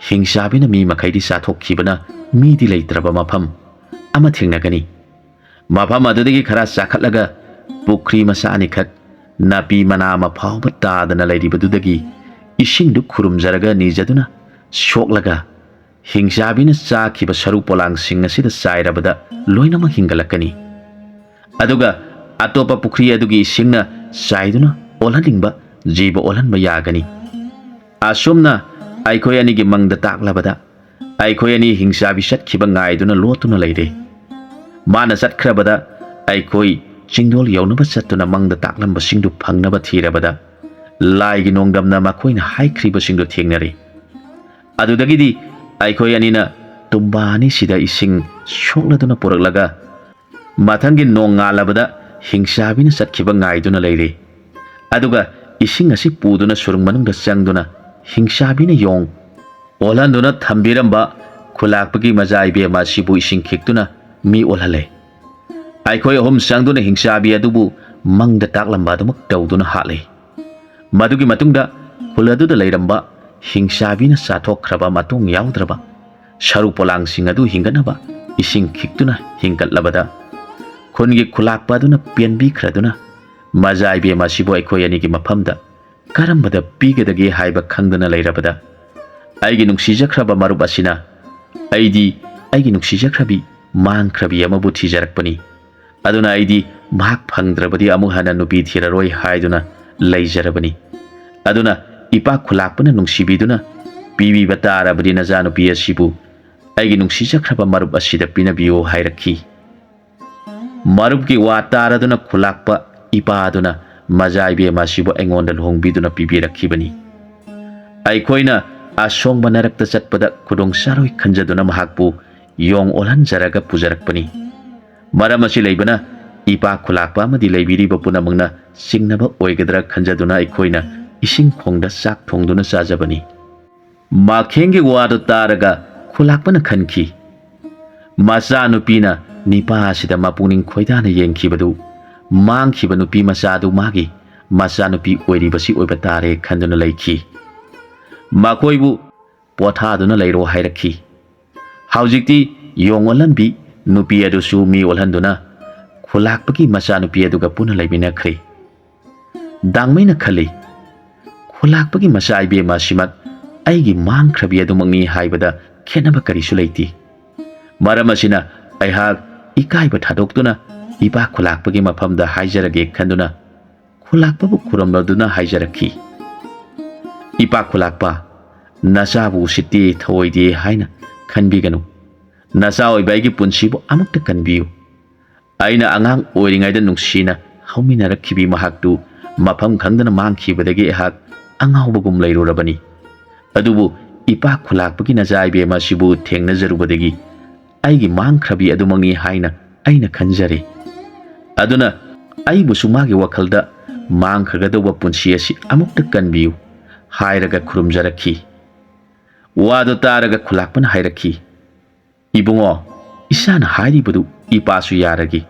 ꯍꯤꯡꯆꯥꯕꯤꯅ ꯃꯤ ꯃꯈꯩꯗꯤ ꯆꯥꯊꯣꯛꯈꯤꯕꯅ ꯃꯤꯗꯤ ꯂꯩꯇ꯭ꯔꯕ ꯃꯐꯝ ꯑꯃ ꯊꯦꯡꯅꯒꯅꯤ꯫ ꯃꯐꯝ ꯑꯗꯨꯗꯒꯤ ꯈꯔ ꯆꯥꯈꯠꯂꯒ ꯄꯨꯈ꯭ꯔꯤ ꯃꯆꯥ ꯑꯅꯤꯈꯛ, ꯅꯥꯄꯤ ꯃꯅꯥ ꯑꯃ ꯐꯥꯎꯕ ꯇꯥꯗꯅ ꯂꯩꯔꯤꯕꯗꯨꯗꯒꯤ ꯏꯁꯤꯡꯗꯨ ꯈꯨꯔꯨꯝꯖꯔꯒ ꯅꯤꯖꯗꯨꯅ ꯁꯣꯛꯂꯒ ꯍꯤꯡꯆꯥꯕꯤꯅ ꯆꯥꯈꯤꯕ ꯁꯔꯨ ꯄꯣꯂꯥꯡꯁꯤꯡ ꯑꯁꯤꯗ ꯆꯥꯏꯔꯕꯗ ꯂꯣꯏꯅꯃꯛ ꯍꯤꯡꯒꯠꯂꯛꯀꯅꯤ꯫ ꯑꯗꯨꯒ ꯑꯇꯣꯞꯄ ꯄꯨꯈ꯭ꯔꯤ ꯑꯗꯨꯒꯤ ꯏꯁꯤꯡꯅ ꯆꯥꯏꯗꯨꯅ ꯑꯣꯜꯍꯟꯅꯤꯡꯕ ꯖꯤꯕ ꯑꯣꯜꯍꯟꯕ ꯌꯥꯒꯅꯤ꯫ ꯑꯁꯨꯝꯅ ꯑꯩꯈꯣꯏ ꯑꯅꯤꯒꯤ ꯃꯪꯗ ꯇꯥꯛꯂꯕꯗ ꯑꯩꯈꯣꯏ ꯑꯅꯤ ꯍꯤꯡꯆꯥꯕꯤ ꯆꯠꯈꯤꯕ ꯉꯥꯏꯗꯨꯅ ꯂꯣꯠꯇꯨꯅ ꯂꯩꯔꯦ꯫ ꯃꯥꯅ ꯆꯠꯈ꯭ꯔꯕꯗ ꯑꯩꯈꯣꯏ ꯆꯤꯡꯗꯣꯜ ꯌꯧꯅꯕ ꯆꯠꯇꯨꯅ ꯃꯪꯗ ꯇꯥꯛꯂꯝꯕꯁꯤꯡꯗꯨ ꯐꯪꯅꯕ ꯊꯤꯔꯕꯗ ꯂꯥꯏꯒꯤ ꯅꯣꯡꯗꯝꯅ ꯃꯈꯣꯏꯅ ꯍꯥꯏꯈ꯭ꯔꯤꯕꯁꯤꯡꯗꯨ ꯊꯦꯡꯅꯔꯦ꯫ ꯑꯗꯨꯗꯒꯤꯗꯤ ꯑꯩꯈꯣꯏ ꯑꯅꯤꯅ ꯇꯨꯝꯕꯥ ꯑꯅꯤꯁꯤꯗ ꯏꯁꯤꯡ ꯁꯣꯛꯂꯗꯨꯅ ꯄꯨꯔꯛꯂꯒ ꯃꯊꯪꯒꯤ ꯅꯣꯡꯉꯥꯜꯂꯕꯗ ꯍꯤꯡꯆꯥꯕꯤꯅ ꯆꯠꯈꯤꯕ ꯉꯥꯏꯗꯨꯅ ꯂꯩꯔꯦ꯫ ꯑꯗꯨꯒ ꯏꯁꯤꯡ ꯑꯁꯤ ꯄꯨꯗꯨꯅ ꯁꯨꯔꯨꯡ ꯃꯅꯨꯡꯗ ꯆꯪꯗꯨꯅ ꯍꯤꯡꯆꯥꯕꯤꯅ ꯌꯣꯡ ꯑꯣꯜꯍꯟꯗꯨꯅ ꯊꯝꯕꯤꯔꯝꯕ ꯈꯨꯂꯥꯛꯄꯒꯤ ꯃꯆꯥ ꯏꯕꯦꯝꯃ ꯑꯁꯤꯕꯨ ꯏꯁꯤꯡ ꯈꯤꯛꯇꯨꯅ ꯃꯤ ꯑꯣꯜꯍꯜꯂꯦ꯫ ꯑꯩꯈꯣꯏ ꯑꯍꯨꯝ ꯆꯪꯗꯨꯅ ꯍꯤꯡꯆꯥꯕꯤ ꯑꯗꯨꯕꯨ ꯃꯪꯗ ꯇꯥꯛꯂꯝꯕ ꯑꯗꯨꯃꯛ ꯇꯧꯗꯨꯅ ꯍꯥꯠꯂꯦ꯫ ꯃꯗꯨꯒꯤ ꯃꯇꯨꯡꯗ ꯈꯨꯜ ꯑꯗꯨꯗ ꯂꯩꯔꯝꯕ ꯍꯤꯡꯆꯥꯕꯤꯅ ꯆꯥꯊꯣꯛꯈ꯭ꯔꯕ ꯃꯇꯣꯡ ꯌꯥꯎꯗ꯭ꯔꯕ ꯁꯔꯨ ꯄꯣꯂꯥꯡꯁꯤꯡ ꯑꯗꯨ ꯍꯤꯡꯒꯠꯅꯕ ꯏꯁꯤꯡ ꯈꯤꯛꯇꯨꯅ ꯍꯤꯡꯒꯠꯂꯕꯗ, ꯈꯨꯟꯒꯤ ꯈꯨꯂꯥꯛꯄ ꯑꯗꯨꯅ ꯄꯦꯟꯕꯤꯈ꯭ꯔꯗꯨꯅ ꯃꯆꯥ ꯏꯕꯦꯝꯃ ꯑꯁꯤꯕꯨ ꯑꯩꯈꯣꯏ ꯑꯅꯤꯒꯤ ꯃꯐꯝꯗ ꯀꯔꯝꯕꯗ ꯄꯤꯒꯗꯒꯦ ꯍꯥꯏꯕ ꯈꯪꯗꯅ ꯂꯩꯔꯕꯗ, ꯑꯩꯒꯤ ꯅꯨꯡꯁꯤꯖꯈ꯭ꯔꯕ ꯃꯔꯨꯞ ꯑꯁꯤꯅ ꯑꯩꯗꯤ ꯑꯩꯒꯤ ꯅꯨꯡꯁꯤꯖꯈ꯭ꯔꯕꯤ ꯃꯥꯡꯈ꯭ꯔꯕꯤ ꯑꯃꯕꯨ ꯊꯤꯖꯔꯛꯄꯅꯤ꯫ ꯑꯗꯨꯅ ꯑꯩꯗꯤ ꯃꯍꯥꯛ ꯐꯪꯗ꯭ꯔꯕꯗꯤ ꯑꯃꯨꯛ ꯍꯟꯅ ꯅꯨꯄꯤ ꯊꯤꯔꯔꯣꯏ ꯍꯥꯏꯗꯨꯅ ꯂꯩꯖꯔꯕꯅꯤ꯫ ꯑꯗꯨꯅ ꯏꯄꯥ ꯈꯨꯂꯥꯛꯄꯅ ꯅꯨꯡꯁꯤꯕꯤꯗꯨꯅ ꯄꯤꯕꯤꯕ ꯇꯥꯔꯕꯗꯤ ꯅꯆꯥꯅꯨꯄꯤ ꯑꯁꯤꯕꯨ ꯑꯩꯒꯤ ꯅꯨꯡꯁꯤꯖꯈ꯭ꯔꯕ ꯃꯔꯨꯞ ꯑꯁꯤꯗ ꯄꯤꯅꯕꯤꯌꯨ ꯍꯥꯏꯔꯛꯈꯤ꯫ ꯃꯔꯨꯞꯀꯤ ꯋꯥ ꯇꯥꯔꯗꯨꯅ ꯈꯨꯂꯥꯛꯄ ꯏꯄꯥ ꯑꯗꯨꯅ ꯃꯆꯥ ꯏꯕꯦꯝꯃ ꯑꯁꯤꯕꯨ ꯑꯩꯉꯣꯟꯗ ꯂꯨꯍꯣꯡꯕꯤꯗꯨꯅ ꯄꯤꯕꯤꯔꯛꯈꯤꯕꯅꯤ꯫ ꯑꯩꯈꯣꯏꯅ ꯑꯁꯣꯡꯕ ꯅꯔꯛꯇ ꯆꯠꯄꯗ ꯈꯨꯗꯣꯡ ꯆꯥꯔꯣꯏ ꯈꯟꯖꯗꯨꯅ ꯃꯍꯥꯛꯄꯨ ꯌꯣꯡ ꯑꯣꯜꯍꯟꯖꯔꯒ ꯄꯨꯖꯔꯛꯄꯅꯤ꯫ ꯃꯔꯝ ꯑꯁꯤ ꯂꯩꯕꯅ ꯏꯄꯥ ꯈꯨꯂꯥꯛꯄ ꯑꯃꯗꯤ ꯂꯩꯕꯤꯔꯤꯕ ꯄꯨꯝꯅꯃꯛꯅ ꯆꯤꯡꯅꯕ ꯑꯣꯏꯒꯗ꯭ꯔꯥ ꯈꯟꯖꯗꯨꯅ ꯑꯩꯈꯣꯏꯅ ꯏꯁꯤꯡ ꯈꯣꯡꯗ ꯆꯥꯛ ꯊꯣꯡꯗꯨꯅ ꯆꯥꯖꯕꯅꯤ꯫ ꯃꯈꯦꯡꯒꯤ ꯋꯥꯗꯨ ꯇꯥꯔꯒ ꯈꯨꯂꯥꯛꯄꯅ ꯈꯟꯈꯤ, ꯃꯆꯥꯅꯨꯄꯤꯅ ꯅꯤꯄꯥ ꯑꯁꯤꯗ ꯃꯄꯨꯛꯅꯤꯡ ꯈꯣꯏꯗꯥꯅ ꯌꯦꯡꯈꯤꯕꯗꯨ ꯃꯥꯡꯈꯤꯕ ꯅꯨꯄꯤ ꯃꯆꯥꯗꯨ ꯃꯥꯒꯤ ꯃꯆꯥꯅꯨꯄꯤ ꯑꯣꯏꯔꯤꯕꯁꯤ ꯑꯣꯏꯕ ꯇꯥꯔꯦ ꯈꯟꯗꯨꯅ ꯂꯩꯈꯤ꯫ ꯃꯈꯣꯏꯕꯨ ꯄꯣꯊꯥꯗꯨꯅ ꯂꯩꯔꯣ ꯍꯥꯏꯔꯛꯈꯤ꯫ ꯍꯧꯖꯤꯛꯇꯤ ꯌꯣꯡ ꯑꯣꯜꯍꯟꯕꯤ ꯅꯨꯄꯤ ꯑꯗꯨꯁꯨ ꯃꯤ ꯑꯣꯜꯍꯟꯗꯨꯅ ꯈꯨꯂꯥꯛꯄꯒꯤ ꯃꯆꯥꯅꯨꯄꯤ ꯑꯗꯨꯒ ꯄꯨꯟꯅ ꯂꯩꯃꯤꯟꯅꯈ꯭ꯔꯦ꯫ ꯗꯥꯡꯃꯩꯅ ꯈꯜꯂꯤ, ꯈꯨꯂꯥꯛꯄꯒꯤ ꯃꯆꯥ ꯏꯕꯦꯝꯃ ꯑꯁꯤꯃꯛ ꯑꯩꯒꯤ ꯃꯥꯡꯈ꯭ꯔꯕꯤ ꯑꯗꯨꯃꯛꯅꯤ ꯍꯥꯏꯕꯗ ꯈꯦꯠꯅꯕ ꯀꯔꯤꯁꯨ ꯂꯩꯇꯦ꯫ ꯃꯔꯝ ꯑꯁꯤꯅ ꯑꯩꯍꯥꯛ ꯏꯀꯥꯏꯕ ꯊꯥꯗꯣꯛꯇꯨꯅ ꯏꯄꯥ ꯈꯨꯂꯥꯛꯄꯒꯤ ꯃꯐꯝꯗ ꯍꯥꯏꯖꯔꯒꯦ ꯈꯟꯗꯨꯅ ꯈꯨꯂꯥꯛꯄꯕꯨ ꯈꯨꯔꯨꯝꯂꯗꯨꯅ ꯍꯥꯏꯖꯔꯛꯈꯤ, "ꯏꯄꯥ ꯈꯨꯂꯥꯛꯄ, ꯅꯆꯥꯕꯨ ꯎꯁꯤꯠꯇꯦ ꯊꯧꯑꯣꯏꯗꯦ ꯍꯥꯏꯅ ꯈꯟꯕꯤꯒꯅꯨ꯫ ꯅꯆꯥ ꯑꯣꯏꯕ ꯑꯩꯒꯤ ꯄꯨꯟꯁꯤꯕꯨ ꯑꯃꯨꯛꯇ ꯀꯟꯕꯤꯌꯨ꯫ ꯑꯩꯅ ꯑꯉꯥꯡ ꯑꯣꯏꯔꯤꯉꯩꯗ ꯅꯨꯡꯁꯤꯅ ꯍꯧꯃꯤꯟꯅꯔꯛꯈꯤꯕꯤ ꯃꯍꯥꯛꯇꯨ ꯃꯐꯝ ꯈꯪꯗꯅ ꯃꯥꯡꯈꯤꯕꯗꯒꯤ ꯑꯩꯍꯥꯛ ꯑꯉꯥꯎꯕꯒꯨꯝ ꯂꯩꯔꯨꯔꯕꯅꯤ꯫ ꯑꯗꯨꯕꯨ ꯏꯄꯥ ꯈꯨꯂꯥꯛꯄꯒꯤ ꯅꯆꯥ ꯏꯕꯦꯝꯃ ꯑꯁꯤꯕꯨ ꯊꯦꯡꯅꯖꯔꯨꯕꯗꯒꯤ ꯑꯩꯒꯤ ꯃꯥꯡꯈ꯭ꯔꯕꯤ ꯑꯗꯨꯃꯛꯅꯤ ꯍꯥꯏꯅ ꯑꯩꯅ ꯈꯟꯖꯔꯦ꯫ ꯑꯗꯨꯅ ꯑꯩꯕꯨꯁꯨ ꯃꯥꯒꯤ ꯋꯥꯈꯜꯗ ꯃꯥꯡꯈ꯭ꯔꯒꯗꯧꯕ ꯄꯨꯟꯁꯤ ꯑꯁꯤ ꯑꯃꯨꯛꯇ ꯀꯟꯕꯤꯌꯨ꯫ ꯍꯥꯏꯔꯒ ꯈꯨꯔꯨꯝꯖꯔꯛꯈꯤ꯫ ꯋꯥꯗꯨ ꯇꯥꯔꯒ ꯈꯨꯂꯥꯛꯄꯅ ꯍꯥꯏꯔꯛꯈꯤ, "ꯏꯕꯨꯡꯉꯣ, ꯏꯆꯥꯅ ꯍꯥꯏꯔꯤꯕꯗꯨ ꯏꯄꯥꯁꯨ ꯌꯥꯔꯒꯦ,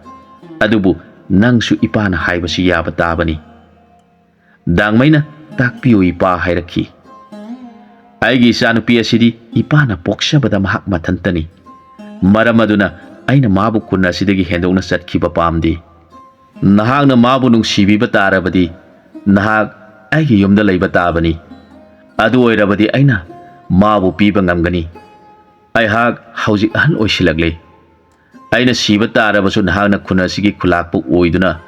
ꯑꯗꯨꯕꯨ ꯅꯪꯁꯨ ꯏꯄꯥꯅ ꯍꯥꯏꯕꯁꯤ ꯌꯥꯕ ꯇꯥꯕꯅꯤ꯫" ꯗꯥꯡꯃꯩꯅ, "ꯇꯥꯛꯄꯤꯌꯨ ꯏꯄꯥ" ꯍꯥꯏꯔꯛꯈꯤ꯫ "ꯑꯩꯒꯤ ꯏꯆꯥꯅꯨꯄꯤ ꯑꯁꯤꯗꯤ ꯏꯄꯥꯅ ꯄꯣꯛꯆꯕꯗ ꯃꯍꯥꯛ ꯃꯊꯟꯇꯅꯤ꯫ ꯃꯔꯝ ꯑꯗꯨꯅ ꯑꯩꯅ ꯃꯥꯕꯨ ꯈꯨꯟ ꯑꯁꯤꯗꯒꯤ ꯍꯦꯟꯗꯣꯛꯅ ꯆꯠꯈꯤꯕ ꯄꯥꯝꯗꯦ꯫ ꯅꯍꯥꯛꯅ ꯃꯥꯕꯨ ꯅꯨꯡꯁꯤꯕꯤꯕ ꯇꯥꯔꯕꯗꯤ ꯅꯍꯥꯛ ꯑꯩꯒꯤ ꯌꯨꯝꯗ ꯂꯩꯕ ꯇꯥꯕꯅꯤ꯫ ꯑꯗꯨ ꯑꯣꯏꯔꯕꯗꯤ ꯑꯩꯅ ꯃꯥꯕꯨ ꯄꯤꯕ ꯉꯝꯒꯅꯤ꯫ ꯑꯩꯍꯥꯛ ꯍꯧꯖꯤꯛ ꯑꯍꯟ ꯑꯣꯏꯁꯤꯜꯂꯛꯂꯦ꯫ ꯑꯩꯅ ꯁꯤꯕ ꯇꯥꯔꯕꯁꯨ ꯅꯍꯥꯛꯅ ꯈꯨꯟ ꯑꯁꯤꯒꯤ ꯈꯨꯂꯥꯛꯄ ꯑꯣꯏꯗꯨꯅ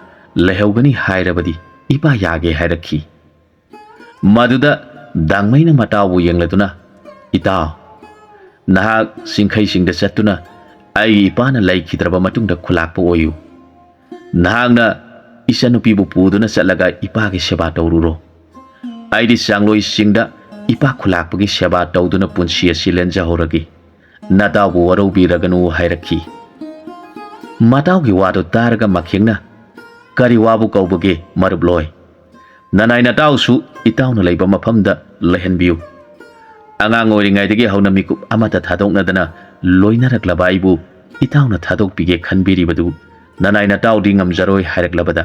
ꯂꯩꯍꯧꯒꯅꯤ ꯍꯥꯏꯔꯕꯗꯤ ꯏꯄꯥ ꯌꯥꯒꯦ" ꯍꯥꯏꯔꯛꯈꯤ꯫ ꯃꯗꯨꯗ ꯗꯥꯡꯃꯩꯅ ꯃꯇꯥꯎꯕꯨ ꯌꯦꯡꯂꯗꯨꯅ, "ꯏꯇꯥꯎ, ꯅꯍꯥꯛ ꯆꯤꯡꯈꯩꯁꯤꯡꯗ ꯆꯠꯇꯨꯅ ꯑꯩꯒꯤ ꯏꯄꯥꯅ ꯂꯩꯈꯤꯗ꯭ꯔꯕ ꯃꯇꯨꯡꯗ ꯈꯨꯂꯥꯛꯄ ꯑꯣꯏꯌꯨ꯫ ꯅꯍꯥꯛꯅ ꯏꯆꯟꯅꯨꯄꯤꯕꯨ ꯄꯨꯗꯨꯅ ꯆꯠꯂꯒ ꯏꯄꯥꯒꯤ ꯁꯦꯕꯥ ꯇꯧꯔꯨꯔꯣ꯫ ꯑꯩꯗꯤ ꯆꯥꯡꯂꯣꯏꯁꯤꯡꯗ ꯏꯄꯥ ꯈꯨꯂꯥꯛꯄꯒꯤ ꯁꯦꯕꯥ ꯇꯧꯗꯨꯅ ꯄꯨꯟꯁꯤ ꯑꯁꯤ ꯂꯦꯟꯖꯍꯧꯔꯒꯦ꯫ ꯅꯇꯥꯎꯕꯨ ꯋꯥꯔꯧꯕꯤꯔꯒꯅꯨ" ꯍꯥꯏꯔꯛꯈꯤ꯫ ꯃꯇꯥꯎꯒꯤ ꯋꯥꯗꯨ ꯇꯥꯔꯒ ꯃꯈꯦꯡꯅ, "ꯀꯔꯤ ꯋꯥꯕꯨ ꯀꯧꯕꯒꯦ ꯃꯔꯨꯞꯂꯣꯏ? ꯅꯅꯥꯏ ꯅꯇꯥꯎꯁꯨ ꯏꯇꯥꯎꯅ ꯂꯩꯕ ꯃꯐꯝꯗ ꯂꯩꯍꯟꯕꯤꯌꯨ꯫ ꯑꯉꯥꯡ ꯑꯣꯏꯔꯤꯉꯩꯗꯒꯤ ꯍꯧꯅ ꯃꯤꯀꯨꯞ ꯑꯃꯠꯇ ꯊꯥꯗꯣꯛꯅꯗꯅ ꯂꯣꯏꯅꯔꯛꯂꯕ ꯑꯩꯕꯨ ꯏꯇꯥꯎꯅ ꯊꯥꯗꯣꯛꯄꯤꯒꯦ ꯈꯟꯕꯤꯔꯤꯕꯗꯨ ꯅꯅꯥꯏ ꯅꯇꯥꯎꯗꯤ ꯉꯝꯖꯔꯣꯏ" ꯍꯥꯏꯔꯛꯂꯕꯗ,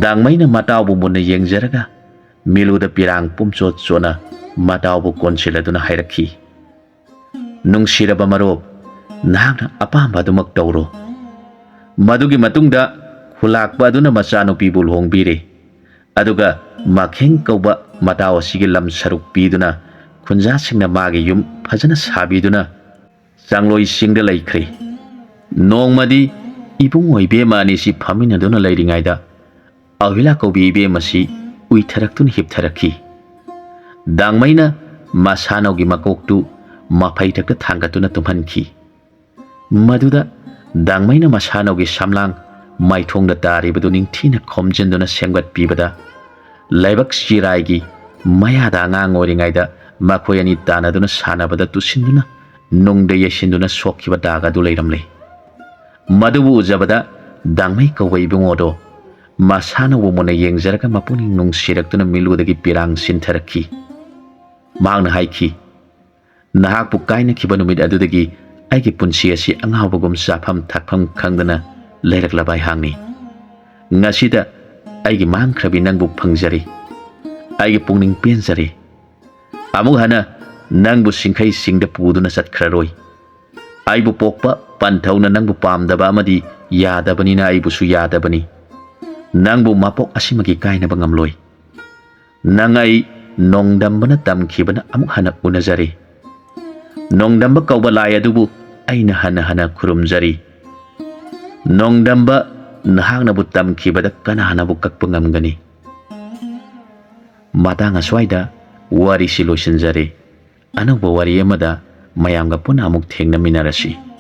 ꯗꯥꯡꯃꯩꯅ ꯃꯇꯥꯎꯕꯨ ꯃꯨꯟꯅ ꯌꯦꯡꯖꯔꯒ ꯃꯤꯠꯂꯨꯗ ꯄꯤꯔꯥꯡ ꯄꯨꯝꯆꯣꯠ ꯆꯣꯠꯅ ꯃꯇꯥꯎꯕꯨ ꯀꯣꯟꯁꯤꯜꯂꯗꯨꯅ ꯍꯥꯏꯔꯛꯈꯤ, "ꯅꯨꯡꯁꯤꯔꯕ ꯃꯔꯨꯞ, ꯅꯍꯥꯛꯅ ꯑꯄꯥꯝꯕ ꯑꯗꯨꯃꯛ ꯇꯧꯔꯣ꯫" ꯃꯗꯨꯒꯤ ꯃꯇꯨꯡꯗ ꯈꯨꯂꯥꯛꯄ ꯑꯗꯨꯅ ꯃꯆꯥꯅꯨꯄꯤꯕꯨ ꯂꯨꯍꯣꯡꯕꯤꯔꯦ꯫ ꯑꯗꯨꯒ ꯃꯈꯦꯡ ꯀꯧꯕ ꯃꯇꯥꯎ ꯑꯁꯤꯒꯤ ꯂꯝ ꯁꯔꯨꯛ ꯄꯤꯗꯨꯅ ꯈꯨꯟꯖꯥꯁꯤꯡꯅ ꯃꯥꯒꯤ ꯌꯨꯝ ꯐꯖꯅ ꯁꯥꯕꯤꯗꯨꯅ ꯆꯥꯡꯂꯣꯏꯁꯤꯡꯗ ꯂꯩꯈ꯭ꯔꯦ꯫ ꯅꯣꯡꯃꯗꯤ ꯏꯕꯨꯡꯉꯣ ꯏꯕꯦꯝꯃ ꯑꯅꯤꯁꯤ ꯐꯝꯃꯤꯟꯅꯗꯨꯅ ꯂꯩꯔꯤꯉꯩꯗ ꯑꯍꯨꯏꯂꯥ ꯀꯧꯕꯤ ꯏꯕꯦꯝ ꯑꯁꯤ ꯎꯏꯊꯔꯛꯇꯨꯅ ꯍꯤꯞꯊꯔꯛꯈꯤ꯫ ꯗꯥꯡꯃꯩꯅ ꯃꯁꯥꯅꯧꯒꯤ ꯃꯀꯣꯛꯇꯨ ꯃꯐꯩꯊꯛꯇ ꯊꯥꯡꯒꯠꯇꯨꯅ ꯇꯨꯝꯍꯟꯈꯤ꯫ ꯃꯗꯨꯗ ꯗꯥꯡꯃꯩꯅ ꯃꯁꯥꯅꯧꯒꯤ ꯁꯝꯂꯥꯡ ꯃꯥꯏꯊꯣꯡꯗ ꯇꯥꯔꯤꯕꯗꯨ ꯅꯤꯡꯊꯤꯅ ꯈꯣꯝꯖꯤꯟꯗꯨꯅ ꯁꯦꯝꯒꯠꯄꯤꯕꯗ, ꯂꯥꯏꯕꯛ ꯆꯤꯔꯥꯏꯒꯤ ꯃꯌꯥꯗ ꯑꯉꯥꯡ ꯑꯣꯏꯔꯤꯉꯩꯗ ꯃꯈꯣꯏ ꯑꯅꯤ ꯇꯥꯟꯅꯗꯨꯅ ꯁꯥꯟꯅꯕꯗ ꯇꯨꯁꯤꯟꯗꯨꯅ ꯅꯨꯡꯗ ꯌꯩꯁꯤꯟꯗꯨꯅ ꯁꯣꯛꯈꯤꯕ ꯗꯥꯒ ꯑꯗꯨ ꯂꯩꯔꯝꯂꯦ꯫ ꯃꯗꯨꯕꯨ ꯎꯖꯕꯗ ꯗꯥꯡꯃꯩ ꯀꯧꯕ ꯏꯕꯨꯡꯉꯣꯗꯣ ꯃꯁꯥꯅꯕꯨ ꯃꯨꯟꯅ ꯌꯦꯡꯖꯔꯒ ꯃꯄꯨꯛꯅꯤꯡ ꯅꯨꯡꯁꯤꯔꯛꯇꯨꯅ ꯃꯤꯠꯂꯨꯗꯒꯤ ꯄꯤꯔꯥꯡ ꯁꯤꯟꯊꯔꯛꯈꯤ꯫ ꯃꯍꯥꯛꯅ ꯍꯥꯏꯈꯤ, "ꯅꯍꯥꯛꯄꯨ ꯀꯥꯏꯅꯈꯤꯕ ꯅꯨꯃꯤꯠ ꯑꯗꯨꯗꯒꯤ ꯑꯩꯒꯤ ꯄꯨꯟꯁꯤ ꯑꯁꯤ ꯑꯉꯥꯎꯕꯒꯨꯝ ꯆꯥꯐꯝ ꯊꯛꯐꯝ ꯈꯪꯗꯅ ꯂꯩꯔꯛꯂꯕ ꯑꯩꯍꯥꯛꯅꯤ꯫ ꯉꯁꯤꯗ ꯑꯩꯒꯤ ꯃꯥꯡꯈ꯭ꯔꯕꯤ ꯅꯪꯕꯨ ꯐꯪꯖꯔꯦ꯫ ꯑꯩꯒꯤ ꯄꯨꯛꯅꯤꯡ ꯄꯦꯟꯖꯔꯦ꯫ ꯑꯃꯨꯛ ꯍꯟꯅ ꯅꯪꯕꯨ ꯁꯤꯡꯈꯩ ꯁꯤꯡꯗ ꯄꯨꯗꯨꯅ ꯆꯠꯈ꯭ꯔꯔꯣꯏ꯫ ꯑꯩꯕꯨ ꯄꯣꯛꯄ ꯄꯟꯊꯧꯅ ꯅꯪꯕꯨ ꯄꯥꯝꯗꯕ ꯑꯃꯗꯤ ꯌꯥꯗꯕꯅꯤꯅ ꯑꯩꯕꯨꯁꯨ ꯌꯥꯗꯕꯅꯤ꯫ ꯅꯪꯕꯨ ꯃꯄꯣꯛ ꯑꯁꯤꯃꯒꯤ ꯀꯥꯏꯅꯕ ꯉꯝꯂꯣꯏ꯫ ꯅꯪ ꯑꯩ ꯅꯣꯡꯗꯝꯕꯅ ꯇꯝꯈꯤꯕꯅ ꯑꯃꯨꯛ ꯍꯟꯅ ꯎꯅꯖꯔꯦ꯫ ꯅꯣꯡꯗꯝꯕ ꯀꯧꯕ ꯂꯥꯏ ꯑꯗꯨꯕꯨ ꯑꯩꯅ ꯍꯟꯅ ꯍꯟꯅ ꯈꯨꯔꯨꯝꯖꯔꯤ꯫ ꯅꯣꯡꯗꯝꯕ, ꯅꯍꯥꯛꯅꯕꯨ ꯇꯝꯈꯤꯕꯗ ꯀꯅꯥꯅꯕꯨ ꯀꯛꯄ ꯉꯝꯒꯅꯤ?" ꯃꯇꯥꯡ ꯑꯁ꯭ꯋꯥꯏꯗ ꯋꯥꯔꯤꯁꯤ ꯂꯣꯏꯁꯤꯟꯖꯔꯦ꯫ ꯑꯅꯧꯕ ꯋꯥꯔꯤ ꯑꯃꯗ ꯃꯌꯥꯝꯒ ꯄꯨꯟꯅ ꯑꯃꯨꯛ ꯊꯦꯡꯅꯃꯤꯟꯅꯔꯁꯤ꯫